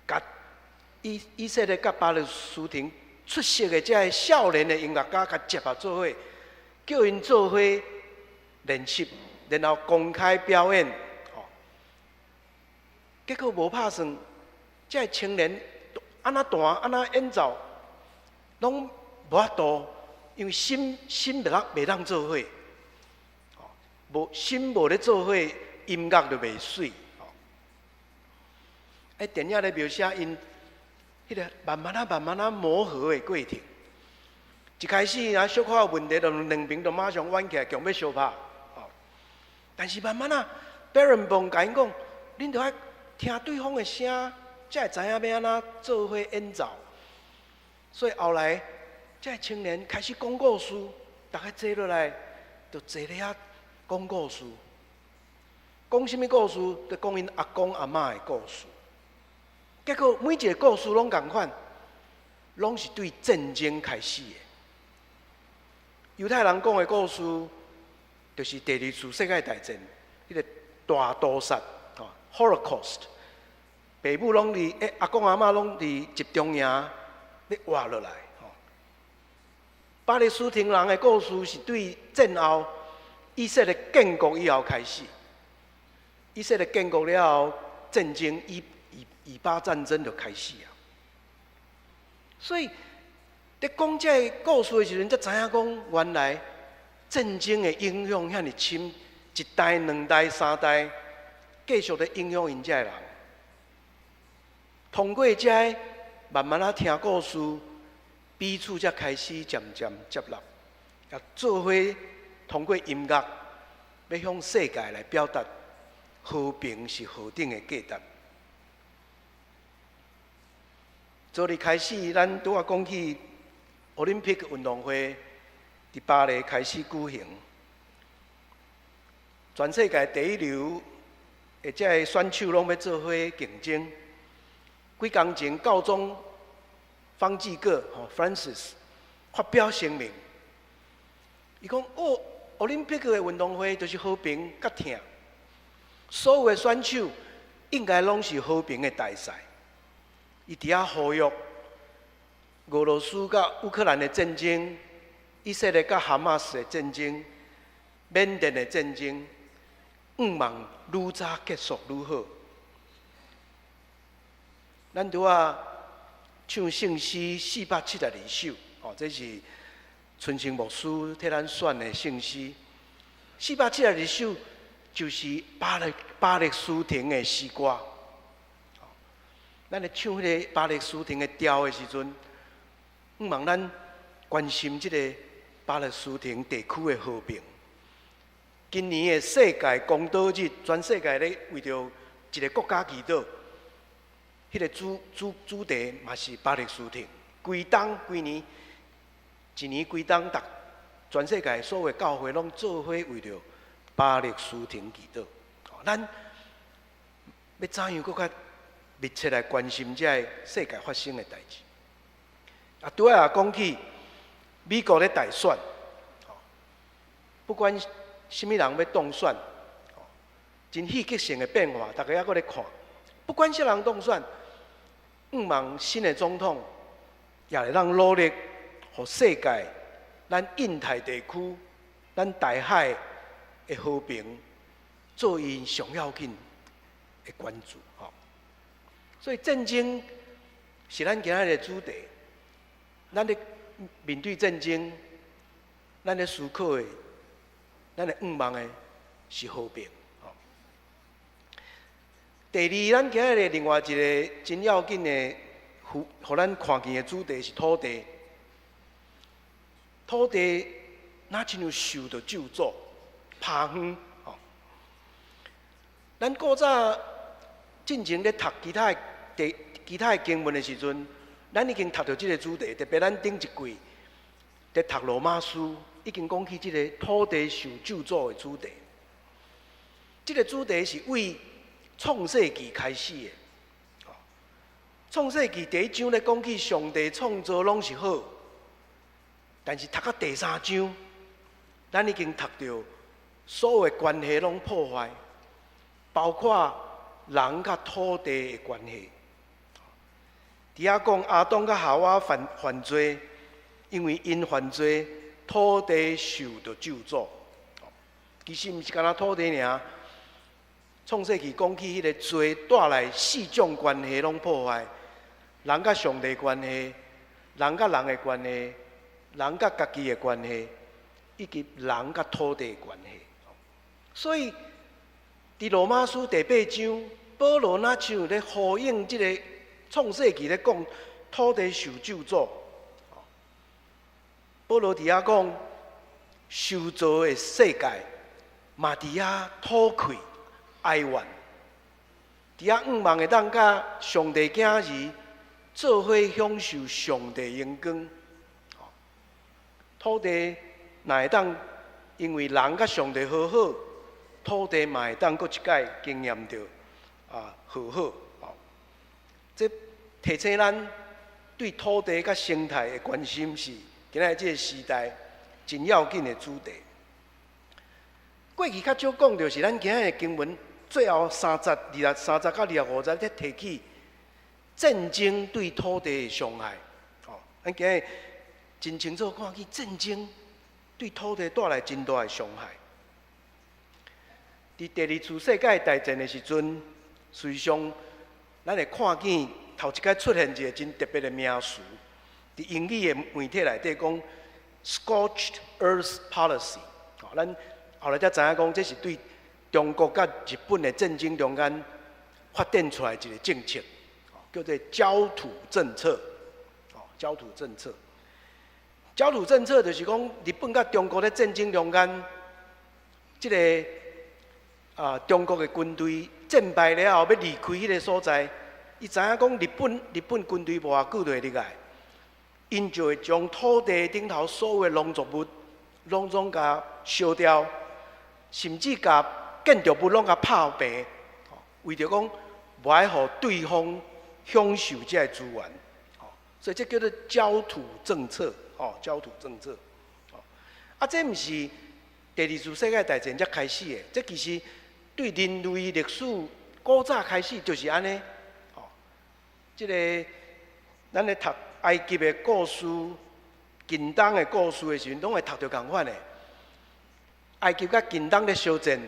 共以色列佮巴勒斯坦出色的這个少年的音樂家，共集合做伙，叫𪜶做伙練習，然後公開表演，哦，結果無拍算，這个青年按怎彈，按怎演奏，攏無法度，因為心心袂當做伙，哦，無心無咧做伙，音樂就袂媠。哦，欸，電影咧描寫𪜶彼個慢慢仔、慢慢仔磨合的過程。一開始若小可有問題，就兩邊就馬上冤起來，強欲相拍。哦，但是慢慢仔，Barenboim共𪜶講，恁著愛聽對方的聲，才會知影欲按怎做伙演奏。所以後來，這个青年開始講故事，逐家坐落來，就坐咧遐講故事。講啥物故事？就講𪜶阿公阿嬤的故事。結果每一個故事攏仝款，攏是對戰爭開始的。猶太人講的故事，就是第二次世界大戰，彼個大屠殺，吼，Holocaust，爸母攏佇，欸，阿公阿嬤攏佇集中營欲活落來，吼。巴勒斯坦人的故事是對戰後以色列建國以後開始。以色列建國了後，戰爭以巴戰爭就開始啊。所以，佇講這个故事的時陣，才知影講原來戰爭的影響遐爾深，一代、兩代、三代，繼續咧影響𪜶這个人。通過這个慢慢仔聽故事，彼此才開始漸漸接納，也做伙通過音樂，欲向世界來表達和平是何等的價值。昨日開始，咱拄仔講起奧林匹克運動會佇巴黎開始舉行，全世界第一流的這个選手攏欲做伙競爭。幾工前，教宗方濟各吼 Francis 發表聲明，伊講奧奧林匹克的運動會就是和平佮疼，所有的選手應該攏是和平的大使。伊佇遐呼籲俄羅斯佮烏克蘭的戰爭、以色列佮哈馬斯的戰爭、緬甸的戰爭，向望愈早結束愈好。咱拄仔唱聖詩472首，哦，這是春生牧師替咱選的聖詩。472首就是巴勒斯坦的詩歌。咱咧唱彼個巴勒斯坦的調的時陣，向望咱關心這个巴勒斯坦地區的和平。今年的世界公禱日，全世界咧為著一个國家祈禱。彼个主題嘛是巴勒斯坦。規冬規年，一年規冬，逐全世界所有教會攏做伙為著巴勒斯坦祈禱。咱欲怎樣閣較密切來關心這个世界發生的代誌？啊，拄仔也講起美國咧大選，不管啥物人欲當選，真戲劇性的變化，大家猶閣咧看。不管啥人當選，向望新的總統也會當努力，予世界、咱印太地區、咱台海的和平，做𪜶上要緊的關注。吼，所以戰爭是咱今仔日的主題。咱咧面對戰爭，咱咧思考的，咱咧向望的是和平。第二，咱今仔日另外一個真要緊的，予咱看見的主題是土地。土地若親像受著咒詛、拍昏。吼，咱古早進前咧讀其他的地、其他的經文的時陣，咱已經讀著這个主題，特別咱頂一季佇讀羅馬書，已經講起這个土地受咒詛的主題。這个主題是為創世記開始的。創世記第一章咧講起上帝創造攏是好，但是讀到第三章，咱已經讀著所有的關係攏破壞，包括人佮土地的關係。佇遐講亞當佮夏娃犯犯罪，因為𪜶犯罪，土地受著咒詛。其實毋是干焦土地爾。創世記講起彼个罪帶來四種關係攏破壞，人佮上帝關係，人佮人的關係，人佮家己的關係，以及人佮土地的關係。所以，佇羅馬書第八章，保羅若像咧呼應這个創世記咧講土地受咒詛。保羅佇遐講，受造的世界嘛佇遐吐氣哀怨，佇遐向望會當佮上帝囝兒做伙享受上帝榮光。土地若會當因為人佮上帝和好，土地嘛會當閣一擺經驗著和好。這提醒咱對土地佮生態的關心是今仔日這个時代真要緊的主題。過去較少講著是咱今仔日的經文最後三節、23節到25節咧提起戰爭對土地的傷害。哦，咱今日真清楚看見戰爭對土地帶來真大的傷害。佇第二次世界大戰的時陣，實際上咱會看見頭一擺出現一个真特別的名詞，佇英語的媒體內底講 “Scorched Earth Policy”。哦，咱後來才知影講，這是對中國佮日本的戰爭中間發展出來一个政策，叫做焦土政策。哦，焦土政策。焦土政策就是講，日本佮中國咧戰爭中間，這个中國的軍隊戰敗了後，欲離開彼个所在，伊知影講日本軍隊無偌久就會入來，𪜶就會將土地頂頭所有的農作物，攏總共燒掉，甚至共建築物攏共拍平，為著講無愛予對方享受這个資源，所以這叫做焦土政策，哦，焦土政策，啊，這毋是第二次世界大戰才開始的，這其實對人類歷史古早開始就是按呢，哦，這个咱咧讀埃及的故事、近東的故事的時陣，攏會讀著仝款的。埃及佮近東咧相戰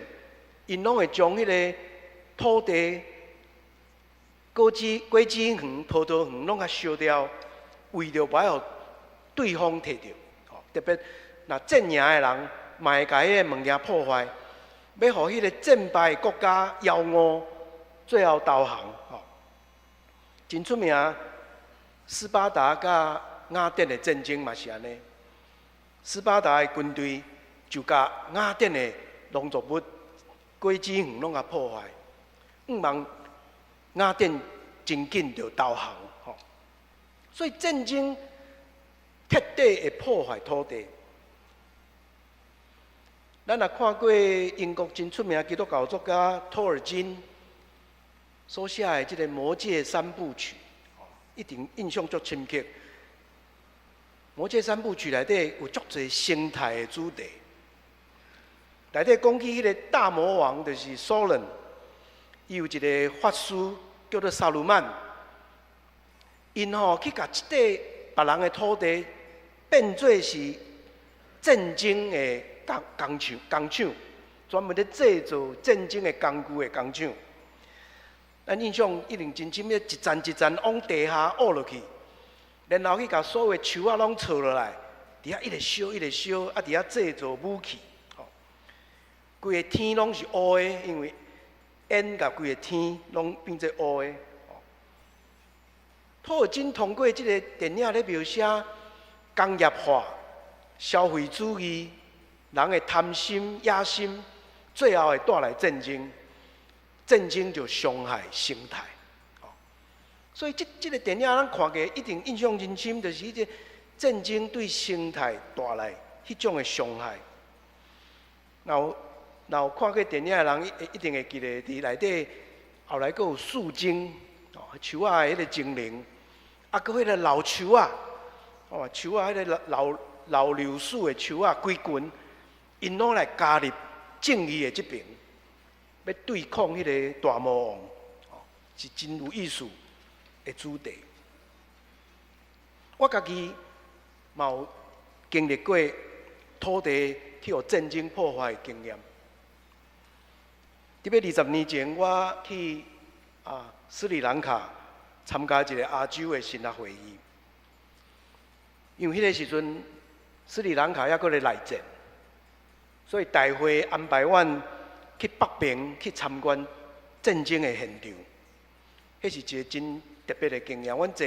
，𪜶攏會將彼个土地、果子、果子園、葡萄園攏共燒掉，為著無愛予對方摕著。特別若戰贏的人，嘛會共彼个物件破壞，欲予彼个戰敗的國家枵餓，最後投降。吼，真出名，斯巴達佮雅典的戰爭嘛是按呢。斯巴達的軍隊就共雅典的農作物、果子園攏共破壞，向望雅典真緊就投降。吼，所以戰爭徹底會破壞土地。咱若看過英國真出名基督教作家托爾金所寫的這个《魔戒三部曲》，一定印象足深刻。《魔戒三部曲》內底有足濟生態的主題。內底講起彼个大魔王，就是索倫，伊有一个法師叫做薩魯曼，𪜶吼去共一塊別人的土地變做是戰爭的工廠，專門咧製造戰爭的工具的工廠。咱印象一定真深，一層一層往地下挖落去，然後去共所有樹仔攏鋤落來，佇遐一直燒，一直燒，啊，佇遐製造武器。吼，規个天攏是烏的，因為煙共規个天攏變做烏的。托爾金通過這个電影咧描寫工業化、消費主義、人的貪心、野心，最後會帶來戰爭，戰爭就傷害生態。所以這個電影咱看過一定印象真深，就是彼個戰爭對生態帶來彼種的傷害。若有看過電影的人，一定會記得佇內底後來閣有樹精，哦，樹仔的彼個精靈。啊，閣彼個老樹仔，哦，樹仔彼個老老柳樹的樹仔，規群，𪜶攏來加入正義的這邊，欲對抗彼個大魔王，哦，是真有意思的主題。我家己嘛有經歷過土地去予戰爭破壞的經驗。特別20年前，我去斯里蘭卡參加一個亞洲的神學會議，因為彼個時陣斯里蘭卡猶閣咧內戰，所以大會安排阮去北邊去參觀戰爭的現場，彼是一個真特別的經驗。阮坐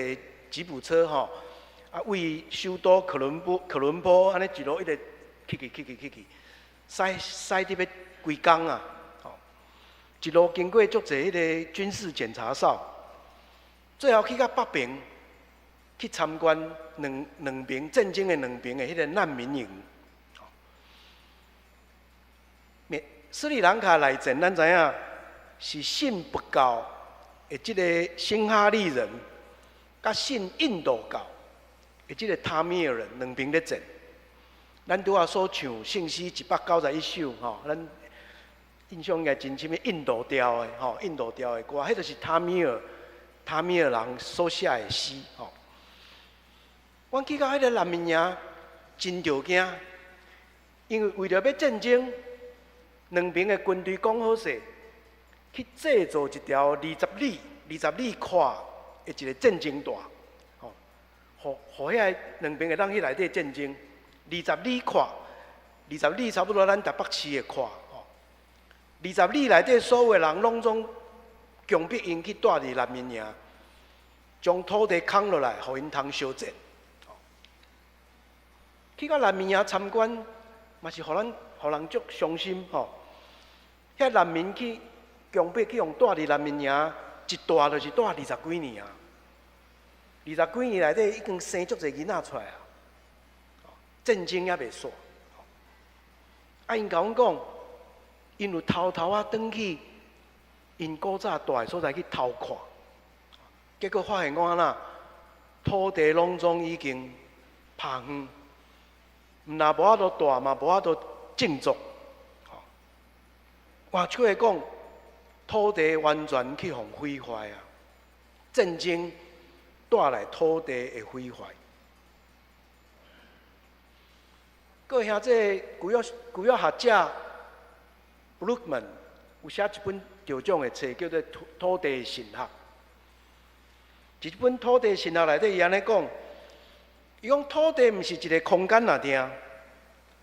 吉普車吼，位首都可倫坡按呢一路一直去去去去去去，駛駛佇欲規工啊，吼，一路經過足濟彼个軍事檢查哨。最後去到北邊，去參觀兩邊戰爭的兩邊的彼个難民營。斯里蘭卡內戰，咱知影是信佛教的這个辛哈利人，佮信印度教的這个他米爾人兩邊咧戰。咱拄仔所唱聖詩191首，吼，咱印象應該真深的印度調的，吼，印度調的歌，彼就是他米爾人所寫的詩，吼。阮去到彼个難民營，真著驚，因為為著欲戰爭，兩邊的軍隊講好勢，去製造一條20里闊的一個戰爭帶，吼，予彼个兩邊會當去內底戰爭。二十里闊，二十里差不多咱台北市的闊，吼。二十里內底所有的人攏總強迫𪜶去蹛佇難民營，將土地空落來，予𪜶通相戰。去到難民營參觀，嘛是予咱予人足傷心吼。遐難民去強迫去予蹛佇難民營，一蹛就是蹛二十幾年啊。二十幾年內底已經生足濟囡仔出來啊，戰爭猶未煞。啊，𪜶共阮講，𪜶有偷偷仔轉去𪜶古早蹛的所在去偷看，結果發現講按怎，土地攏總已經拍荒，毋但無法度蹛，嘛無法度種作。換句話講，土地完全去予毀壞啊！戰爭帶來土地的毀壞。各位兄弟，舊約學者布魯克曼有寫一本得獎的冊，叫做《土地神學》。佇這本《土地神學》內底，伊按呢講，伊講土地毋是一个空間爾定，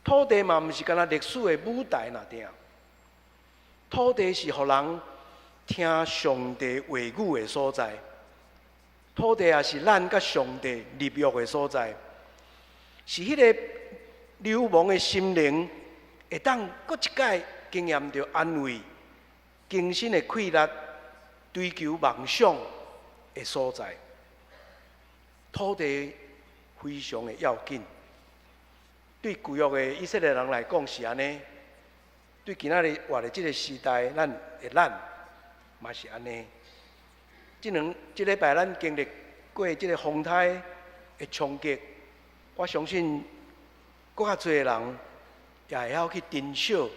土地嘛毋是干焦歷史的舞台爾定。土地是予人聽上帝話語的所在，土地也是咱佮上帝立約的所在，是彼个流亡的心靈會當閣一擺經驗著安慰、精神的氣力、追求夢想的所在。土地非常的要緊，對舊約的以色列人來講是按呢，對今仔日活佇這个時代，咱嘛是按呢。這禮拜咱經歷過這个風颱的衝擊，我相信閣較濟人也會曉去珍惜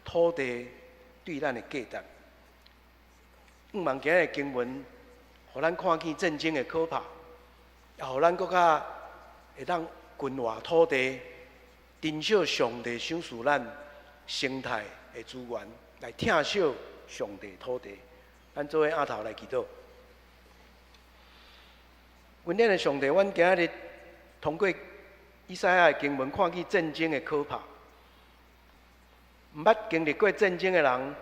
土地對咱的價值。向望今日的經文，予咱看見戰爭的可怕，也予咱閣較會當耕耘土地，珍惜上帝賞賜咱生態的資源，來疼惜上帝土地。咱做伙徛頭來祈禱。恩典的上帝，阮今仔日通過以賽亞的經文，看見戰爭的可怕。毋捌經歷過戰爭的人，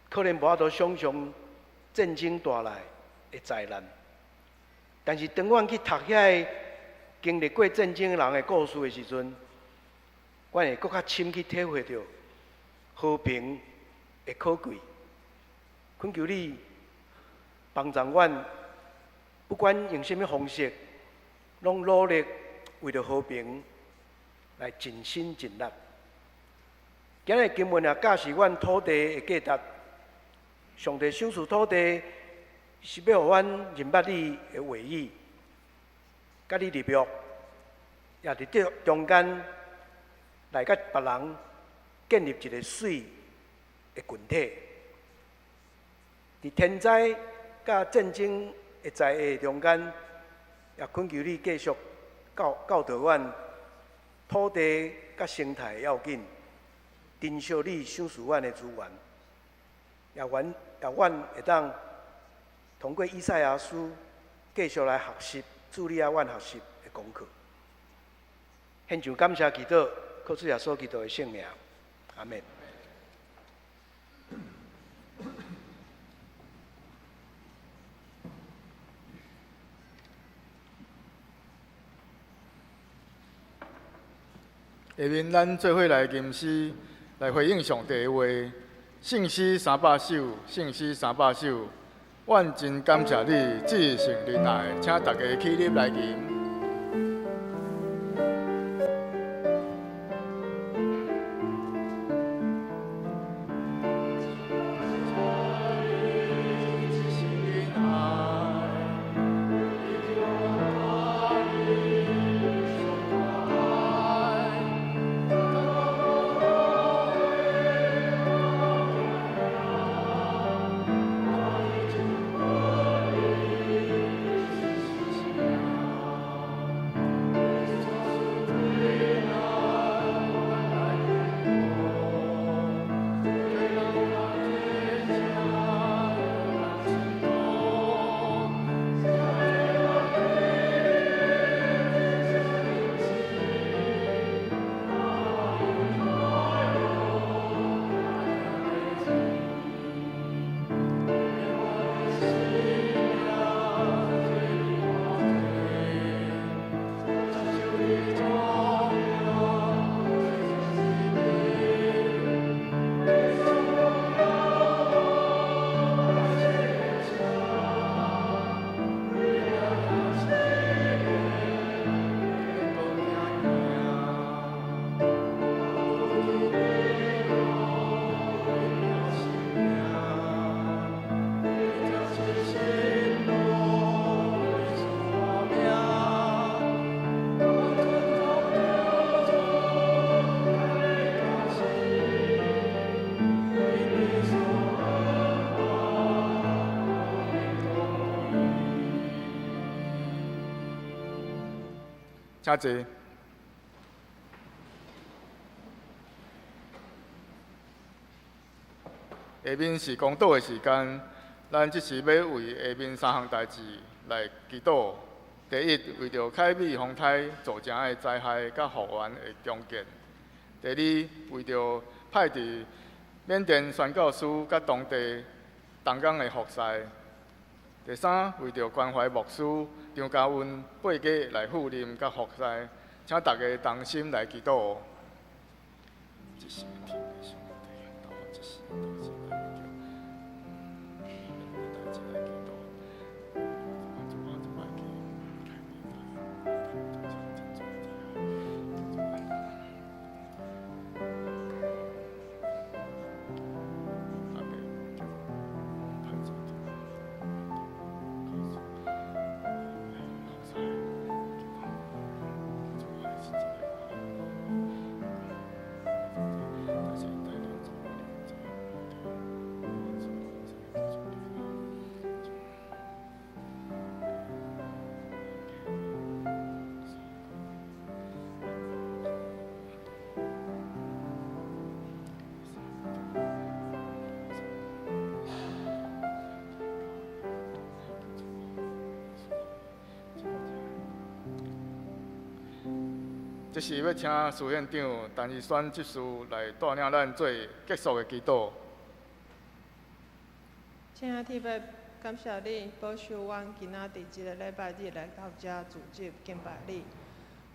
可能無法度想像戰爭帶來的災難。但是當阮去讀遐個經歷過戰爭的人的故事的時陣，阮會閣較深去體會著和平的可貴。懇求你幫助阮，不管用啥物方式，攏努力為著和平來盡心盡力。今日經文也教示阮土地的價值。上帝賞賜土地，是欲予阮認捌你的話語，佮你立約，也佇這中間來佮別人建立一个媠的群體。佇天災佮戰爭的災厄中間，也懇求你繼續教教導阮土地佮生態的要緊，珍惜你賞賜阮的資源，也願也阮會當通過以賽亞書繼續來學習，主你愛阮學習的功課。獻上感謝祈禱，靠主耶穌基督的聖名，阿們。下面咱做伙來吟詩，來回應上帝的話。聖詩300首，聖詩300首，阮真感謝你，至聖仁愛，請大家起立來吟。請坐。下面是講道的時間，咱這時欲為下面三項代誌來祈禱。第一，為著凱美風颱造成的災害佮復原的重建；第二，為著派佇緬甸宣教師佮當地同工的服侍；第三，為著關懷牧師張家溫八家來赴任佮服侍，請大家同心來祈禱。這時欲請司院長陳怡萱執事來帶領咱做結束的祈禱。親愛的天父，感謝你保守阮今仔佇這个禮拜日來到遮聚集敬拜你。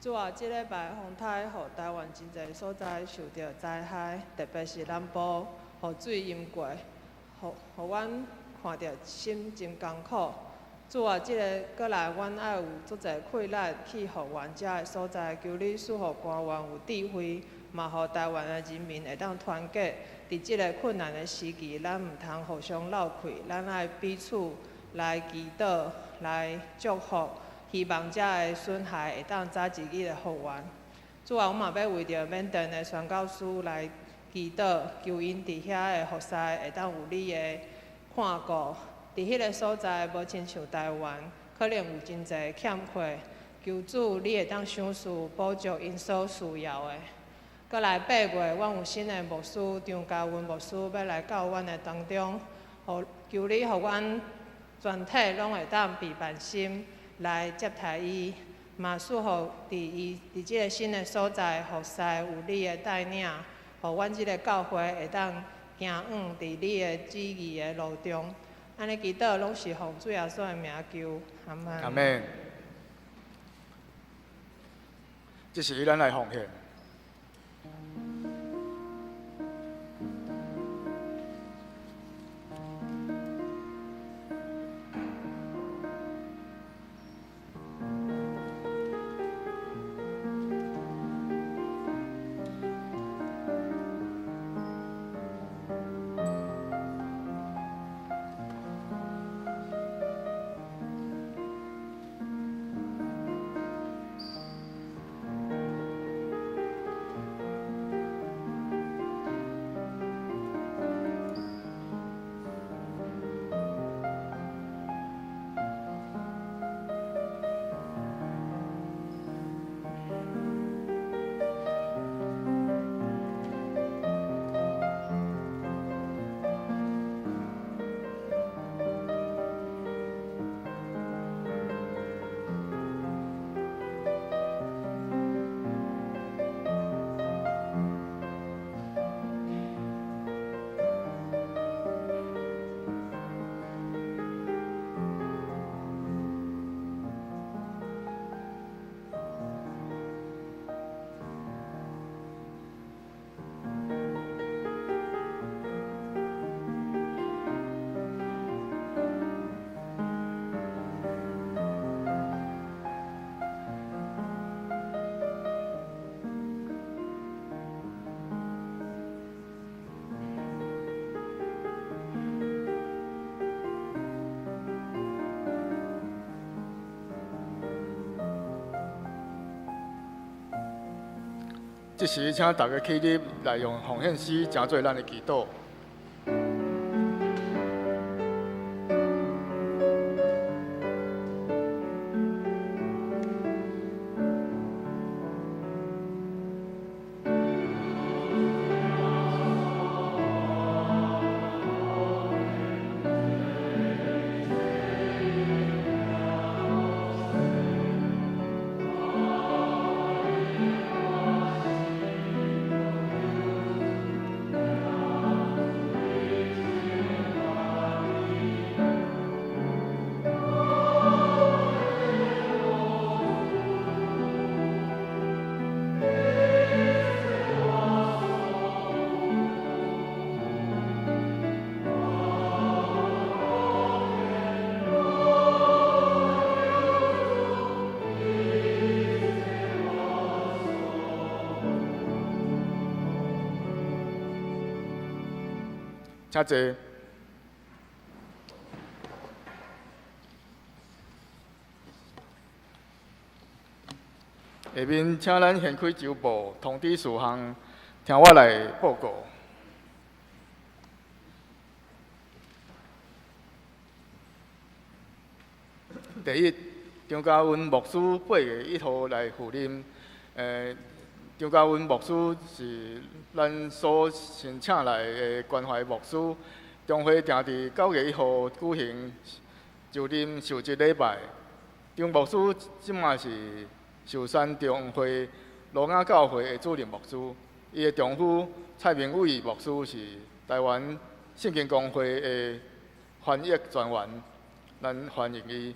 主啊，這禮拜風颱予台灣真濟所在受著災害，特別是南部雨水淹過，予阮看著心真艱苦。主啊，這个過來，阮愛有足濟氣力去復原遮个所在，求你賜予官員有智慧，嘛予台灣的人民會當團結。佇這个困難的時期，咱毋通互相鬥氣，咱愛彼此來祈禱、來祝福，希望遮个損害會當早一日的復原。主啊，阮嘛欲為著緬甸的宣教師來祈禱，求𪜶佇遐的服侍會當有你的看顧。佇彼个所在，無親像台灣，可能有真濟欠缺。求主，你會當賞賜補足𪜶所需要的。閣來8月，阮有新的牧師張嘉文牧師欲來到阮的當中，求你予阮全體攏會當備辦心來接待伊，嘛賜予佇伊佇這个新的所在服侍有你的帶領，予阮這个教會會當行穩佇你的旨意的路中。按呢祈禱攏是奉主耶穌的名求，阿門。阿門。這時咱來奉獻。這時，請大家起立來用奉獻詩，成做咱的祈禱。請坐。下面請咱掀開周報通知事項，聽我來報告。第一，張嘉文牧師8月1號來赴任。張嘉文牧師是咱所申請來的關懷牧師，中會定佇9月1號舉行就任受職禮拜。張牧師這馬是壽山中會羅雅教會的主任牧師，伊的丈夫蔡明偉牧師是台灣聖經公會的翻譯專員，咱歡迎伊。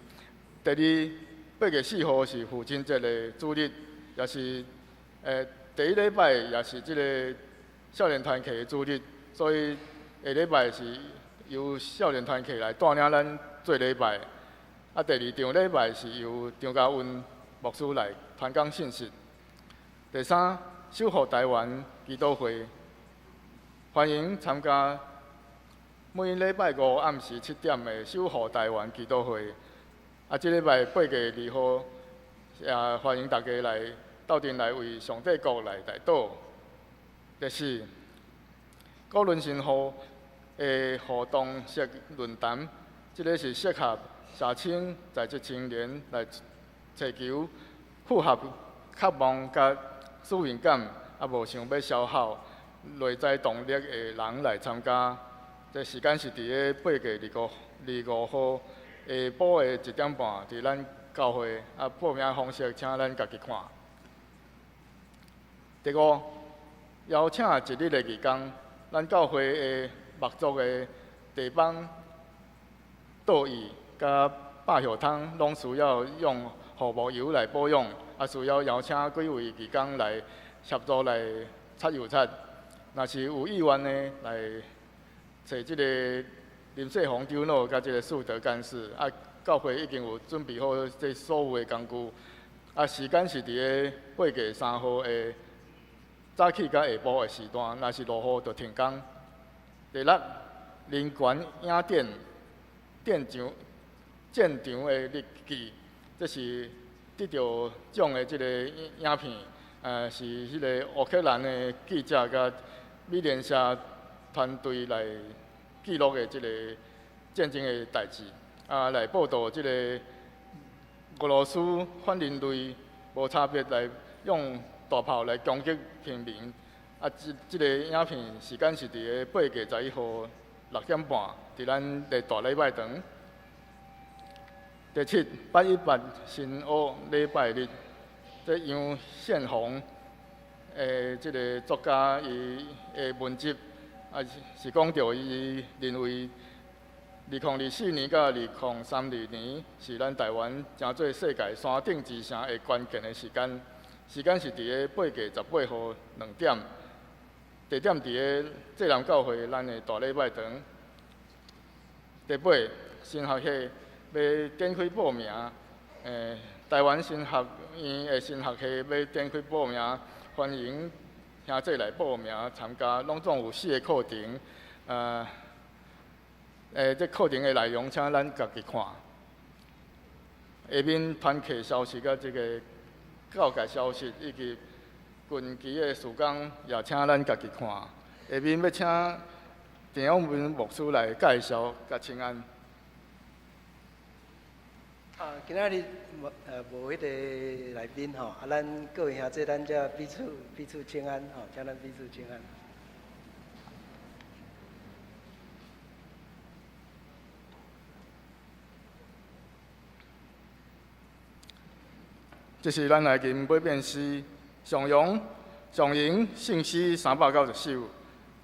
第二，8月4號是父親節的主日，也是第一禮拜，也是這个少年團契的主日，所以下禮拜是由少年團契來帶領咱做禮拜。啊，第二場禮拜是由張家雲牧師來傳講信息。第三，守護台灣祈禱會，歡迎參加每禮拜五暗時7點的守護台灣祈禱會。啊，這禮拜8月2號，也歡迎大家來鬥陣來為上帝國來代禱。第四，高倫神父的互動式論壇，這个是適合社青在職青年來尋求符合渴望佮使命感，啊無想欲消耗內在動力的人來參加。這時間是佇咧8月25號下晡的1點半，佇咱教會。啊，報名方式請咱家己看。第五，邀請一日的義工，咱教會的木作的地板、桌椅佮百葉窗，攏需要用護木油來保養，啊，需要邀請幾位義工來協助來擦油漆。若是有意願的，來揣這个林世宏長老佮這个樹德幹事，啊，教會已經有準備好這所有的工具，啊，時間是佇咧8月3號的早起到下晡的時段，若是落雨就停工。第六，人權影展戰場戰場的日記，這是得著獎的這个影片，是彼个烏克蘭的記者佮美聯社團隊來記錄的這个戰爭的代誌，啊，來報導這个俄羅斯反人類無差別來用大炮來攻擊平民。啊，這个影片時間是佇咧8月11號6點半，佇咱的大禮拜堂。第七，818新學禮拜日，這楊憲宏的這个作家伊的文集，啊是講著伊認為2024年到2032年是咱台灣成做世界山頂之城的關鍵的時間。時間是佇咧8月18號2點，地點佇咧濟南教會咱的大禮拜堂。第八，神學系欲展開報名，台灣神學院的神學系欲展開報名，歡迎兄弟來報名參加，攏總有四个課程，這課程的內容請咱家己看。下面團契消息佮這个教界消息以及近期的事工，也請咱家己看。下面欲請鄭永文牧師來介紹佮請安。啊，今仔日無彼个來賓吼，啊，咱各位兄弟，咱遮彼此彼此請安吼，請咱彼此請安。這是咱來吟八遍詩，上揚上揚聖詩390首，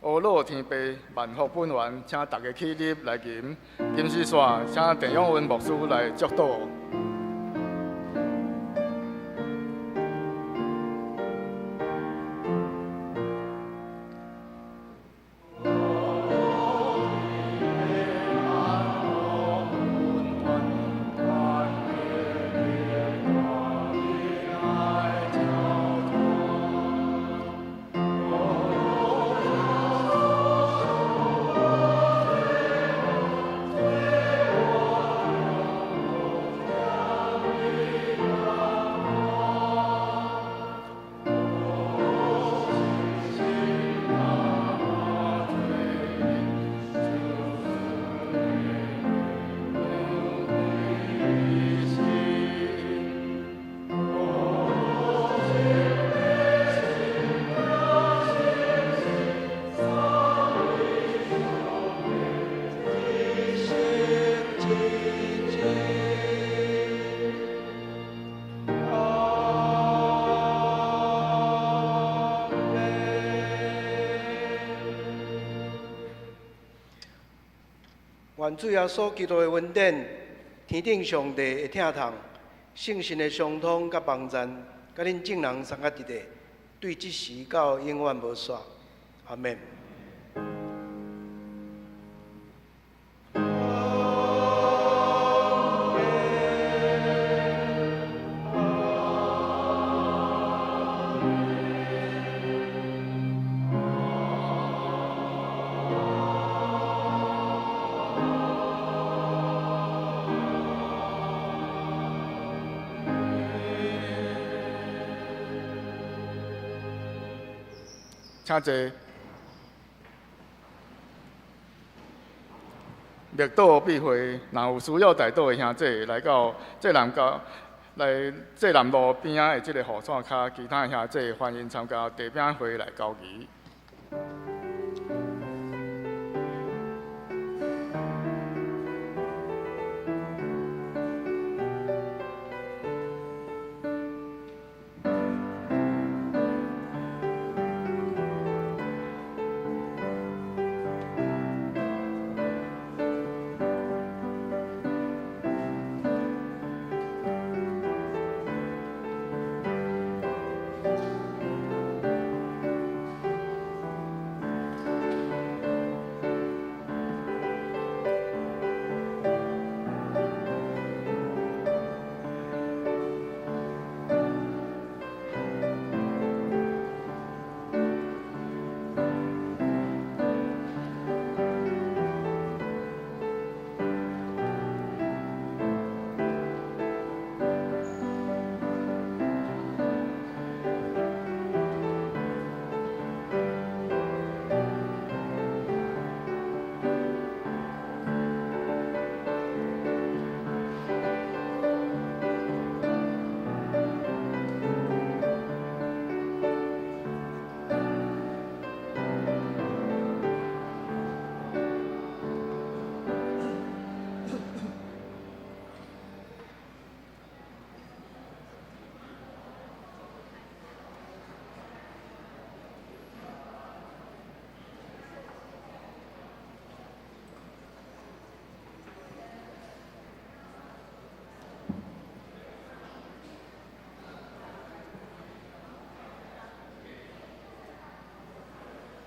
阿老天父萬福本源，請大家起立來吟。吟詩煞，請鄭永文牧師來祝禱。我愿主耶穌基督的恩典、天頂上帝的疼痛、聖神的相通佮幫贊，佮恁眾人三個佇咧，對這時到永遠無煞。阿們。請坐。默禱必會，若有需要代禱的兄弟來到濟南教來濟南路邊仔的這个雨傘跤，其他兄弟歡迎參加地餅會來交誼。